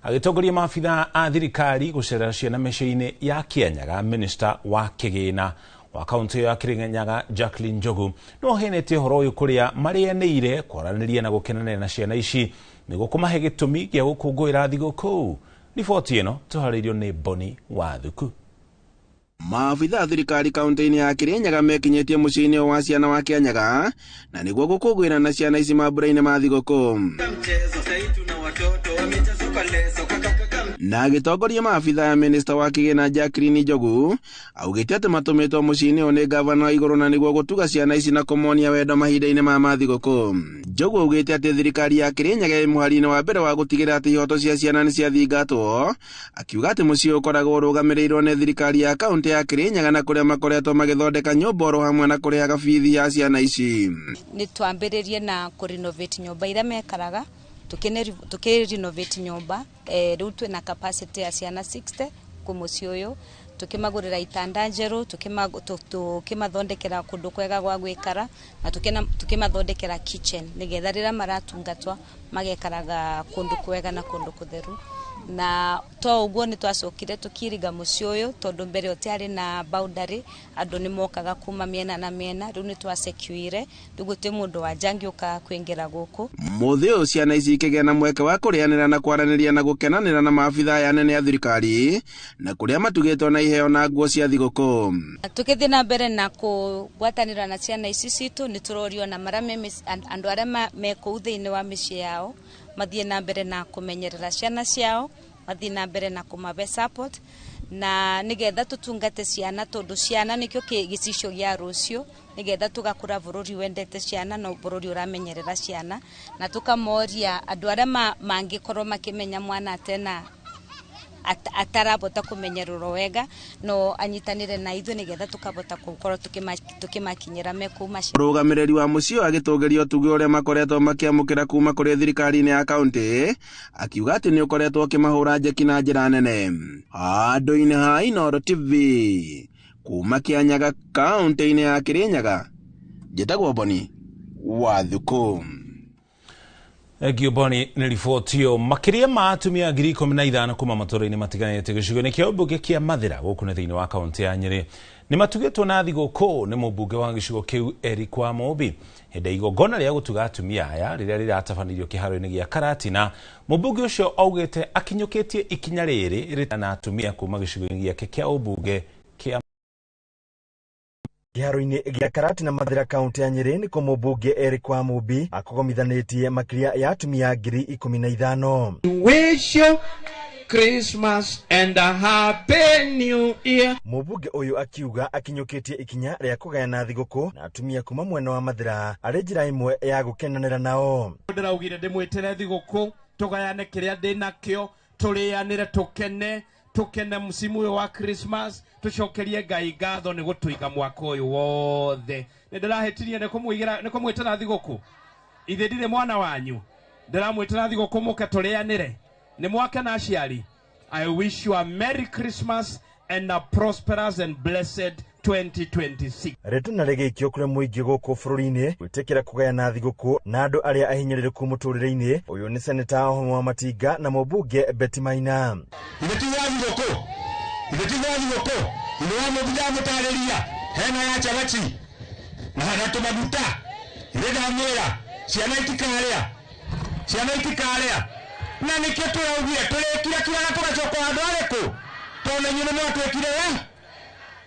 Agĩtongoria maabithaa a thirikari gũcerera ciana mĩciĩ-inĩ ya Kianyaga, minista wa kĩgĩna wa kaunti ĩyo ya Kirinyaga Jacqueline Njogu no aheanĩte ũhoro ũyũ kũrĩa marĩanĩire kwaranĩria na gũkenanĩra na ciana ici nĩguo kũmahe gĩtũmi gĩa gũkũngũĩra thigũkũ. Riboti ĩno tũharĩirio nĩ Boni Wathuku. Maabithaa thirikari kaunti-inĩ ya Kirinyaga mekinyĩtie mũciĩ-inĩ wa ciana wa Kianyaga na nĩguo gũkũngũĩra na ciana ici mambura-inĩ ma thigũkũ. Na agĩtongoria maabithaa ya minista wa kĩgĩna Jacqueline Njogu augĩte atĩ matũmĩtwo mũciĩ-inĩ ũyũ nĩ gavana wa igũrũ na nĩguo gũtuga ciana ici na kũmonia wendo mahinda-inĩ ma thigũkũ. Njogu augĩte atĩ thirikari ya Kirinyaga ĩ mũhari-inĩ wa mbere wa gũtigĩrĩra atĩ ihoto cia ciana nĩ ciathingatwo, akiuga atĩ mũciĩ ũkoragwo ũrũgamĩrĩirwo nĩ thirikari ya kaunti ya Kirinyaga na kũrĩa makoretwo magĩthondeka nyũmba oro hamwe na kũrĩhaga bithi ya ciana ici. Nĩ twambĩrĩrie na kũrenovate nyũmba iria mekaraga, tukĩrenovate nyũmba rĩu twĩna capacity ya ciana 60 kũ mũciĩ ũyũ, tukĩmagũrĩra itanda njerũ, tukĩmathondekera kũndũ kwega gwa gwĩkara na tukĩmathondekera kitchen nĩgetha rĩrĩa maratungatwa magekaraga kũndũ kwega na kũndũ kũtheru. Na to ũguo nĩ twacokire tũkiriga mũciĩ ũyũ tondũ mbere ũtiarĩ na boundary, andũ nĩ mokaga kuma mĩena na mĩena, rĩu nĩ twasecuire rĩu gũtirĩ mũndũ wa nja angĩũka kũingĩra gũkũ. Mũthĩ ũyũ ciana ici ikĩgĩa na mweke wa kũrĩanĩra na kwaranĩria na gũkenanĩra na maabithaa aya anene a thirikari na kũrĩa matugĩtwo na iheo na nguo cia thigũkũ. Tũkĩthiĩ na mbere na kũgwatanĩra na ciana ici citũ nĩ tũrorio na marĩa andũ arĩa me kũu thĩinĩ wa mĩciĩ yao mathiĩ na mbere na kũmenyerera ciana ciao, mathiĩ na mbere na kũmahe support na nĩgetha tũtungate ciana tondũ ciana nĩkĩo gĩcicio gĩa rũciũ, nĩgetha tũgakũra bũrũri wendete ciana na bũrũri ũramenyerera ciana, na tũkamoria andũ arĩa mangĩkorwo makĩmenya mwana atena atarabota kũmenyererwo wega no anyitanĩre na ithuĩ nĩgetha tũkabota gũkorwo tũkĩmakinyĩra me kũu maciĩ. Mũrũgamĩrĩri wa mũciĩ ũyũ agĩtũgĩria ũtugi ũrĩa makoretwo makĩamũkĩra kuma kũrĩ thirikari-inĩ ya kaunti, akiuga atĩ nĩ ũkoretwo ũkĩmahũra njeki na njĩra nene. Handũ-inĩ ha Inooro TV kuma Kianyaga kaunti-inĩ ya Kirinyaga, njĩtagwo Boni Wathuku. Thank Boni nĩ riboti ĩyo. Makĩria ma atumia 15,000 kuma matũũra-inĩ matiganĩte gĩcigo-inĩ kĩa ũmbunge kĩa Mathĩra gũkũ nĩ thĩinĩ wa kaunti ya Nyĩrĩ nĩ matugĩtwo na thigũkũ nĩ mũmbunge wa gĩcigo kĩu Eric Wamũmbi hĩndĩ ya igongona rĩa gũtuga atumia aya rĩrĩa rĩratabanĩirio kĩharo-inĩ gĩa Karatina. Mũmbunge ũcio augĩte akinyũkĩtie ikinya rĩrĩ rĩ na atumia kuma gĩcigo-inĩ gĩake kĩa ũmbunge kĩa Kĩharo-inĩ gĩa Karatina Mathĩra kaunti ya Nyĩrĩ nĩkuo mũmbunge Eric Wamũmbi akũgomithanĩtie makĩria ya atumia 15,000. Wish you Christmas and a happy new year. Mũmbunge ũyũ akiuga akinyũkĩtie ikinya rĩa kũgayana thigũkũ na atumia kuma mwena wa Mathĩra arĩ njĩra ĩmwe ya gũkenanĩra nao. Ndĩraugire ndĩmwĩtĩre thigũkũ tũgayane kĩrĩa ndĩnakĩo, tũrĩanĩre, tũkene msimu ũyũ wa Christmas, tũcokerie Ngai ngatho nĩ gũtũiga mwaka ũyũ wothe. Nĩ ndĩrahĩtirie nĩ kũmwĩtĩra thigũkũ. Ithe ndirĩ mwana wanyu, ndĩramwĩtĩra thigũkũ mũke tũrĩanĩre. Nĩ mwake na aciari. I wish you a Merry Christmas and a prosperous and blessed 2026. Rĩtana rĩgĩikio kũrĩ mũingĩ gũkũ bũrũri-inĩ gwĩtĩkĩra kũgayana thigũkũ na andũ arĩa ahinyĩrĩrĩku mũtũrĩre-inĩ. Ũyũ nĩ seneta wa Matinga na mũmbunge Betty Maina. Ithe ti wa thigũkũ, ithe ti wa thigũkũ, ithe wa mũthia mũtarĩria hena ya cabaci na hena tũmaguta, ithe ndamwĩra ciana itikarĩa, ciana itikarĩa, na nĩkĩo tũraugire tũrĩkire kiraga tũgacoka handũ harĩkũ, tondũ inyuĩ nĩ mwatwĩkire we.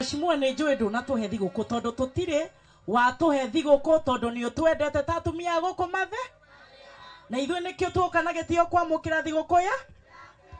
Mheshimiwa nĩ njũĩ ndũnatũhe thigũkũ tondũ tũtirĩ watũhe thigũkũ tondũ nĩ ũtwendete ta atumia a gũkũ mathe, na ithuĩ nĩkĩo tuoka na gĩtĩo kwamũkĩra thigũkũ ya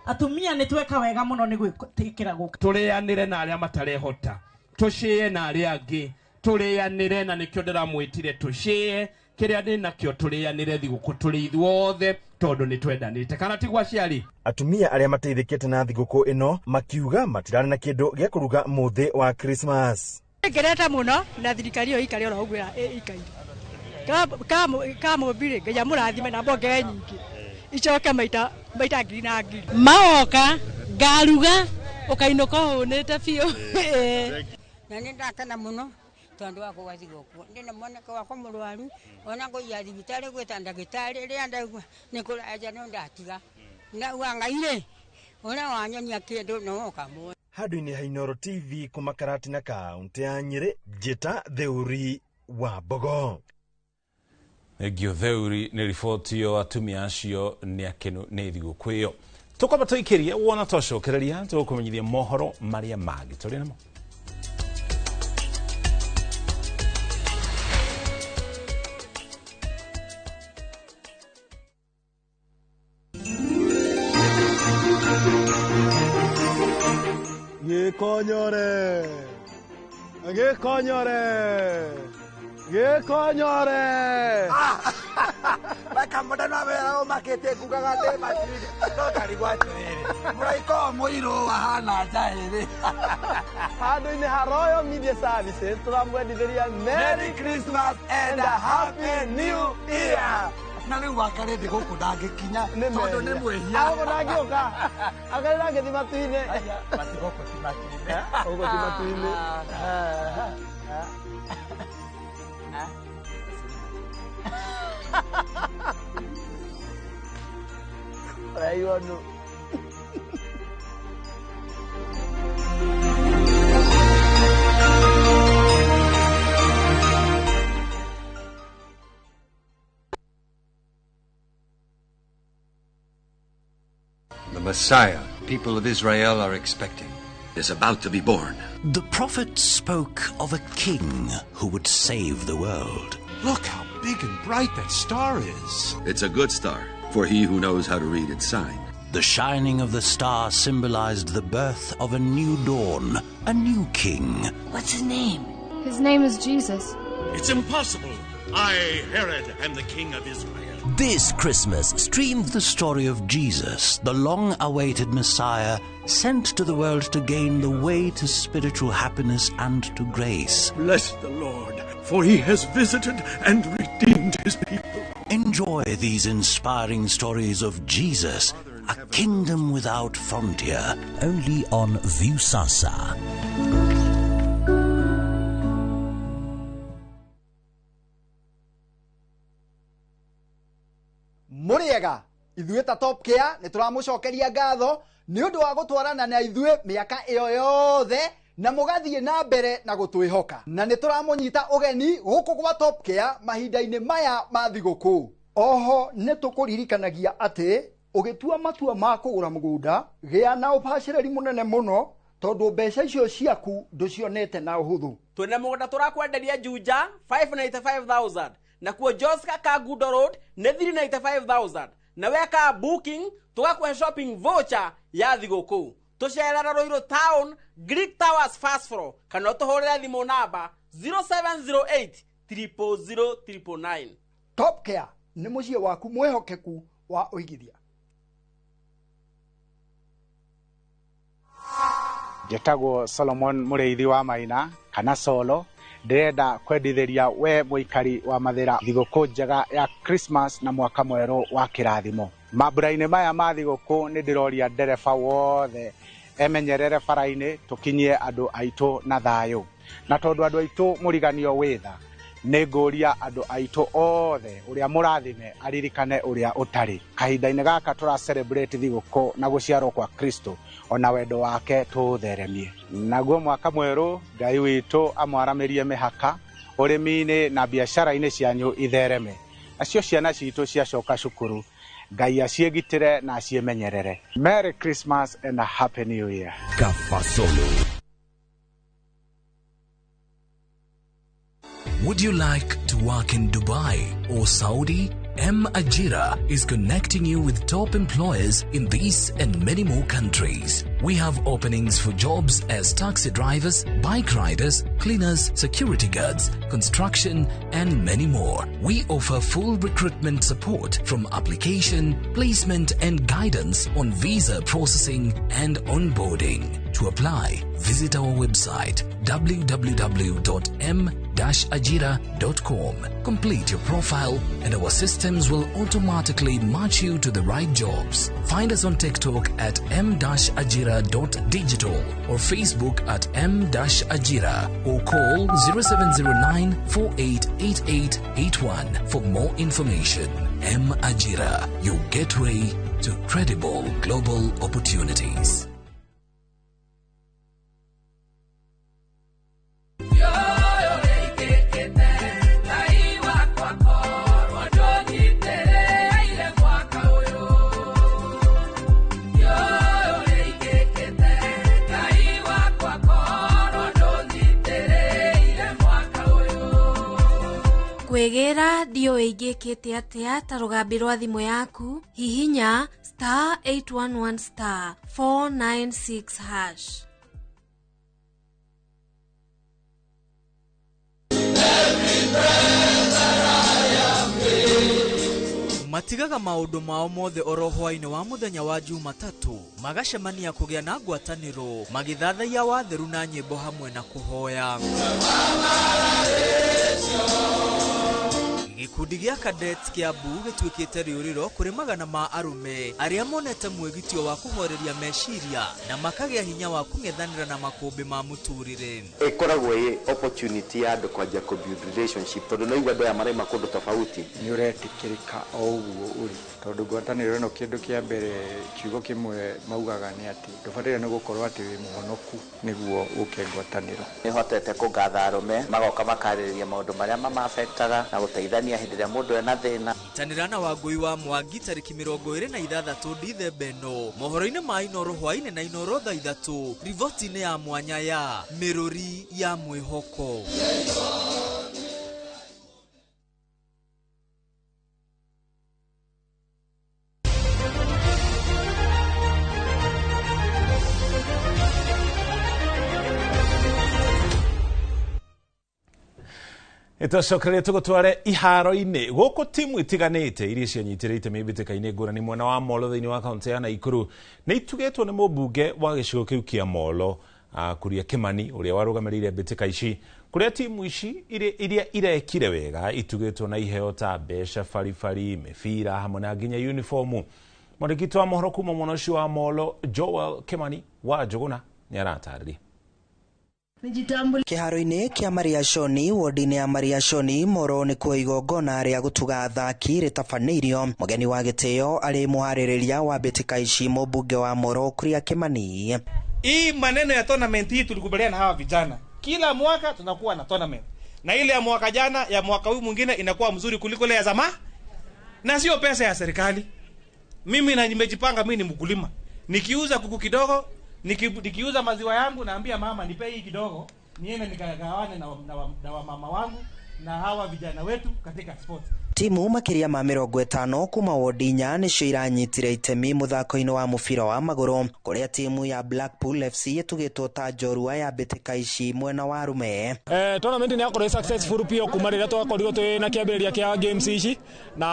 atumia. Nĩ tweka wega mũno nĩ gwĩtĩkĩra gũka. Tũrĩanĩre na arĩa matarehota, tũcĩe na arĩa angĩ, tũrĩanĩre, na nĩkĩo ndĩramwĩtire tũcĩe kĩrĩa ndĩ nakĩo, tũrĩanĩre thigũkũ tũrĩ ithuothe tondũ nĩ twendanĩte, kana tiguo aciari? Atumia arĩa mateithĩkĩte na thigũkũ ĩno makiuga matirarĩ na kĩndũ gĩa kũruga mũthĩ wa Christmas. Ngereta mũno na thirikari ĩyo ĩikare oro ũguo ĩikaire. Kamũmbirĩ Ngai amũrathime na mbonge nyingĩ icoke maita maita ngiri na ngiri. Mawoka ngaruga ũkainũka ũhũnĩte biũ. Na nĩ ndakena mũno tondũ wa kũgwa thigũkũ. Ndĩna mwanake wakwa mũrwaru ona ngũiya thibitarĩ gwĩta ndagĩtarĩ rĩrĩa ndaigua nĩ kũraja no ndatiga. Ndauga Ngai rĩ, ũrĩa wanyonia kĩndũ no ũkamũhe. Handũ-inĩ ha Inooro TV kuma Karatina kaũntĩ ya Nyĩrĩ, Njĩta Theuri wa Mbogo. Thengio Theuri nĩ riboti ĩyo, atumia acio nĩ akenu nĩ thigũkũ ĩyo. Tũkwamba tũikĩrie wona twacokereria tũgũkũmenyithia mohoro marĩa mangĩ tũrĩ namo. Gĩkonyore, gĩkonyore, gĩkonyore. Makamũndano wera ũmakĩte ngugaga ndĩ matuinĩ no ndarigwo atĩrĩrĩ mũraika ũyũ mũirũ ahana njaĩrĩ. Handũ-inĩ ha Royal Media Services tũramwendithĩria Merry Christmas and a Happy New Year. Na rĩu wakarĩ ndĩ gũkũ ndangĩkinya tondũ nĩ mwĩhia. Gũkũ ndangĩũka akarĩ ndangĩthi matu-inĩ. Gũkũ ti matu-inĩ. Gũkũ ti matu-inĩ. Ũraigua nũ? The Messiah people of Israel are expecting is about to be born. The prophet spoke of a king who would save the world. Look how big and bright that star is. It's a good star for he who knows how to read its sign. The shining of the star symbolized the birth of a new dawn, a new king. What's his name? His name is Jesus. It's impossible. I, Herod, am the king of Israel. This Christmas, stream the story of Jesus, the long-awaited Messiah, sent to the world to gain the way to spiritual happiness and to grace. Bless the Lord, for he has visited and redeemed his people. Enjoy these inspiring stories of Jesus, a kingdom without frontier, only on Viusasa. Mũrĩega ithuĩ ta Top Care nĩ tũramũcokeria ngatho nĩ ũndũ wa gũtwarana na ithuĩ mĩaka ĩyo yothe na mũgathiĩ na mbere na gũtwĩhoka, na nĩ tũramũnyita ũgeni gũkũ gwa Top Care mahinda-inĩ maya ma thigũkũ. Oho nĩ tũkũririkanagia atĩ ũgĩtua matua ma kũgũra mũgũnda gĩa na ũbacĩrĩri mũnene mũno tondũ mbeca icio ciaku ndũcionete na ũhũthũ. Twĩna mũgũnda tũrakwenderia Juja 595,000 na kuo Joska Kangundo Road nĩ 395,000 na weka booking tũgakũhe shopping voucher ya thigũkũ. Tũcerera Ruiru Town Greek Towers first floor kana ũtũhũrĩre thimũ namba 0708 000 999. Top Care nĩ mũciĩ waku mwĩhokeku wa ũigithia. Njĩtagwo Solomon Mũrĩithi wa Maina kana Solo. Ndĩrenda kwendithĩria we mũikari wa Mathĩra thigũkũ njega ya Christmas na mwaka mwerũ wa kĩrathimo. Mambura-inĩ maya ma thigũkũ nĩ ndĩroria ndereba wothe emenyerere bara-inĩ tũkinyie andũ aitũ na thayũ. Na tondũ andũ aitũ mũriganio wĩtha, nĩ ngũria andũ aitũ othe ũrĩa mũrathime aririkane ũrĩa ũtarĩ. Kahinda-inĩ gaka tũra celebrate thigũkũ na gũciarwo kwa Kristo, ona wendo wake tũũtheremie. Naguo mwaka mwerũ Ngai witũ amwaramĩrie mĩhaka ũrĩmi-inĩ na biacara-inĩ cianyu ithereme. Nacio ciana citũ ciacoka cukuru, Ngai aciĩgitĩre na aciĩmenyerere. Merry Christmas and a Happy New Year. Kafasolo. Would you like to work in Dubai or Saudi? M Ajira is connecting you with top employers in these and many more countries. We have openings for jobs as taxi drivers, bike riders, cleaners, security guards, construction, and many more. We offer full recruitment support from application, placement, and guidance on visa processing and onboarding. To apply, visit our website www.m-ajira.com. Complete your profile and our systems will automatically match you to the right jobs. Find us on TikTok at m-ajira.digital or Facebook at m-ajira or call 0709 488881 for more information. M Ajira, your gateway to credible global opportunities. Kwĩgĩra ndiũĩ ingĩkĩte atĩa ta rũgambi rwa thimũ yaku, hihinya star 811 star 496 hash. Matigaga maũndũ mao mothe oro hwaĩ-inĩ wa mũthenya wa Jumatatũ, magacemania kũgĩa na ngwatanĩro, magĩthathaiya watheru na nyĩmbo hamwe na kũhoya. Gĩkundi gĩa Cadets Kiambu gĩtuĩkĩte rĩũrĩro kũrĩ magana ma arũme arĩa monete mwĩgitio wa kũhoreria meciria na makagĩa hinya wa kũng'ethanĩra na makũmbĩ ma mũtũrĩre. Ĩkoragwo ĩ opportunity ya andũ kwanjia kũ build relationship tondũ no igua andũ aya maraima kũndũ tofauti. Nĩ ũretĩkĩrĩka o ũguo ũrĩ, tondũ ngwatanĩro ĩno kĩndũ kĩa mbere kiugo kĩmwe maugaga nĩ atĩ ndũbataire nĩ gũkorwo atĩ wĩ mũhonoku nĩguo ũke ngwatanĩro. Nĩhotete kũngatha arũme magoka makarĩrĩria maũndũ marĩa mamafektaga na gũteithania hĩndĩ ĩrĩa mũndũ ena thĩna. Nyitanĩra na Wangũi wa Mwangi tarĩki 26 Dithemba ĩno mohoro-inĩ ma Inoro hwaĩ-inĩ na Inoro thaa 3 riboti-inĩ ya mwanya ya Mĩrũri ya Mwĩhoko. Ĩtũcokereria tũgũtware iharo-inĩ gũkũ timu itiganĩte iria cianyitĩrĩte mĩmbĩtĩka-inĩ ngũrani mwena wa Molo thĩinĩ wa kaũntĩ ya Naikuru nĩ itugĩtwo nĩ mũmbunge wa gĩcigo kĩu kĩa Molo Kuria Kimani ũrĩa warũgamĩrĩire mbĩtĩka ici, kũrĩa timu ici iria irekire wega itugĩtwo na iheo ta mbeca, baribari, mĩbira hamwe na nginya uniformu. Mwandĩki wa mohoro kuma mwena ũcio wa Molo Joel Kimani wa Njũgũna nĩ aratarĩria. Kĩharo-inĩ kĩa Mariashoni wodi-inĩ ya Mariashoni Moro nĩkuo igongona rĩa gũtuga athaki rĩtabanĩirio. Mũgeni wa gĩtĩo arĩ mũharĩrĩria wa mbĩtĩka ici mũmbunge wa Moro Kuria Kimani. Hii maneno ya tournament hii tulikubaliana na hawa vijana. Kila mwaka tunakuwa na tournament. Na ile ya mwaka jana ya mwaka huu mwingine inakuwa mzuri kuliko ile ya zamani. Na sio pesa ya serikali. Mimi na nimejipanga, mimi ni mkulima. Nikiuza kuku kidogo, nikiuza maziwa yangu naambia mama nipe hii kidogo, niende nikagawane na mama wangu na hawa vijana wetu katika sports. Timu makiria ma 50 kuma wodi inya nicio iranyitire itemi muthako-inĩ wa mũbira wa magũrũ, kũrĩa timu ya Blackpool FC ĩtugĩtwo ta njorua ya mbĩtĩka ici mwena wa arume. Tournament nĩ yakorwo successful pio kuma rĩrĩa twakorirwo twĩ na kĩambĩrĩria kĩa games ici, na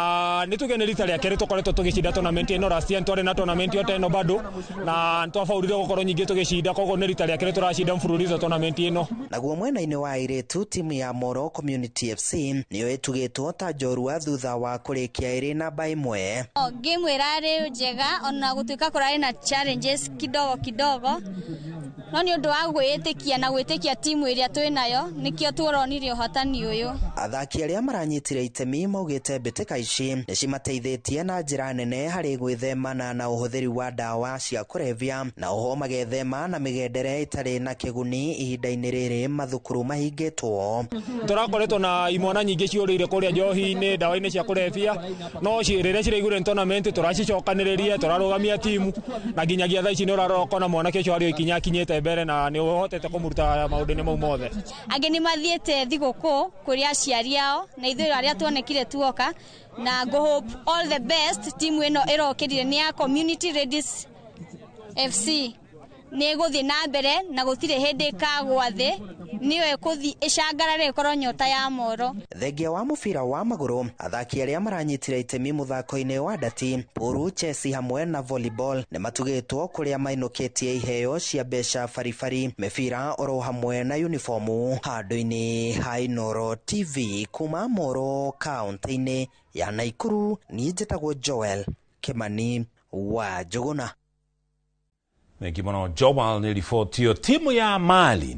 nĩ tuge nĩ rita rĩa kerĩ tũkoretwo tũgĩcinda tournament ĩno. Last year twarĩ na tournament ĩyo ĩno bado na nĩtwabaũrire gũkorwo nyingĩ tũgĩcinda, koguo nĩ rita rĩa kerĩ tũracinda mfululizo tournament ĩno. Naguo mwena-inĩ wa airĩtu, timu ya Moro Community FC nĩyo ĩtugĩtwo ta njorua thutha wa kũrĩkia ĩrĩ namba 1. Game ĩrarĩ njega ona gũtuĩka kũrarĩ na challenges kidogo kidogo, No nĩ ũndũ wa gwĩĩtĩkia na gwĩtĩkia timu ĩrĩa twĩ nayo nĩkĩo tuoronire ũhotani ũyũ. Athaki arĩa maranyitire itemi maugĩte mbĩtĩka ici nĩ cimateithĩtie na njĩra nene harĩ gwĩthemana na ũhũthĩri wa ndawa cia kũrebia na oho magethema na mĩgendere ĩtarĩ na kĩguni ihinda-inĩ rĩrĩ mathukuru mahingĩtwo. Tũrakoretwo na imwana nyingĩ ciũrĩire kũrĩa njohi-inĩ, ndawa-inĩ cia kũrebia, no rĩrĩa ciraigure tournament tũracicokanĩrĩria, tũrarũgamia timu na nginyagia thaa ici nĩ ũrarora ũkona mwanake ũcio harĩ o ikinya akinyĩte mbere na nĩ ũhotete kũmũruta maũndũ-inĩ mau mothe. Angĩ nĩ mathiĩte thigũkũ kũrĩ aciari ao na ithuĩ arĩa tuonekire tuoka, na go hope all the best. Timu ĩno ĩrokĩrire nĩ ya Community Ladies FC, nĩ ĩgũthiĩ na mbere na gũtirĩ hĩndĩ ĩkagwa thĩ, nĩyo ĩkũthiĩ ĩcangarare ĩkorwo nyota ya Moro. Thengia wa mũbira wa magũrũ, athaki arĩa maranyitire itemi mũthako-inĩ wa ndati, puru, chesi hamwe na volleyball nĩ matugĩtwo kũrĩa mainũkĩtie iheo cia mbeca baribari, mĩbira oro hamwe na uniformu. Handũ-inĩ ha Inooro TV kuma Moro kaunti-inĩ ya Naikuru, niĩ njĩtagwo Joel Kimani wa Njũgũna. Thengi mũno Joel nĩ riboti ĩyo. Timu ya Mali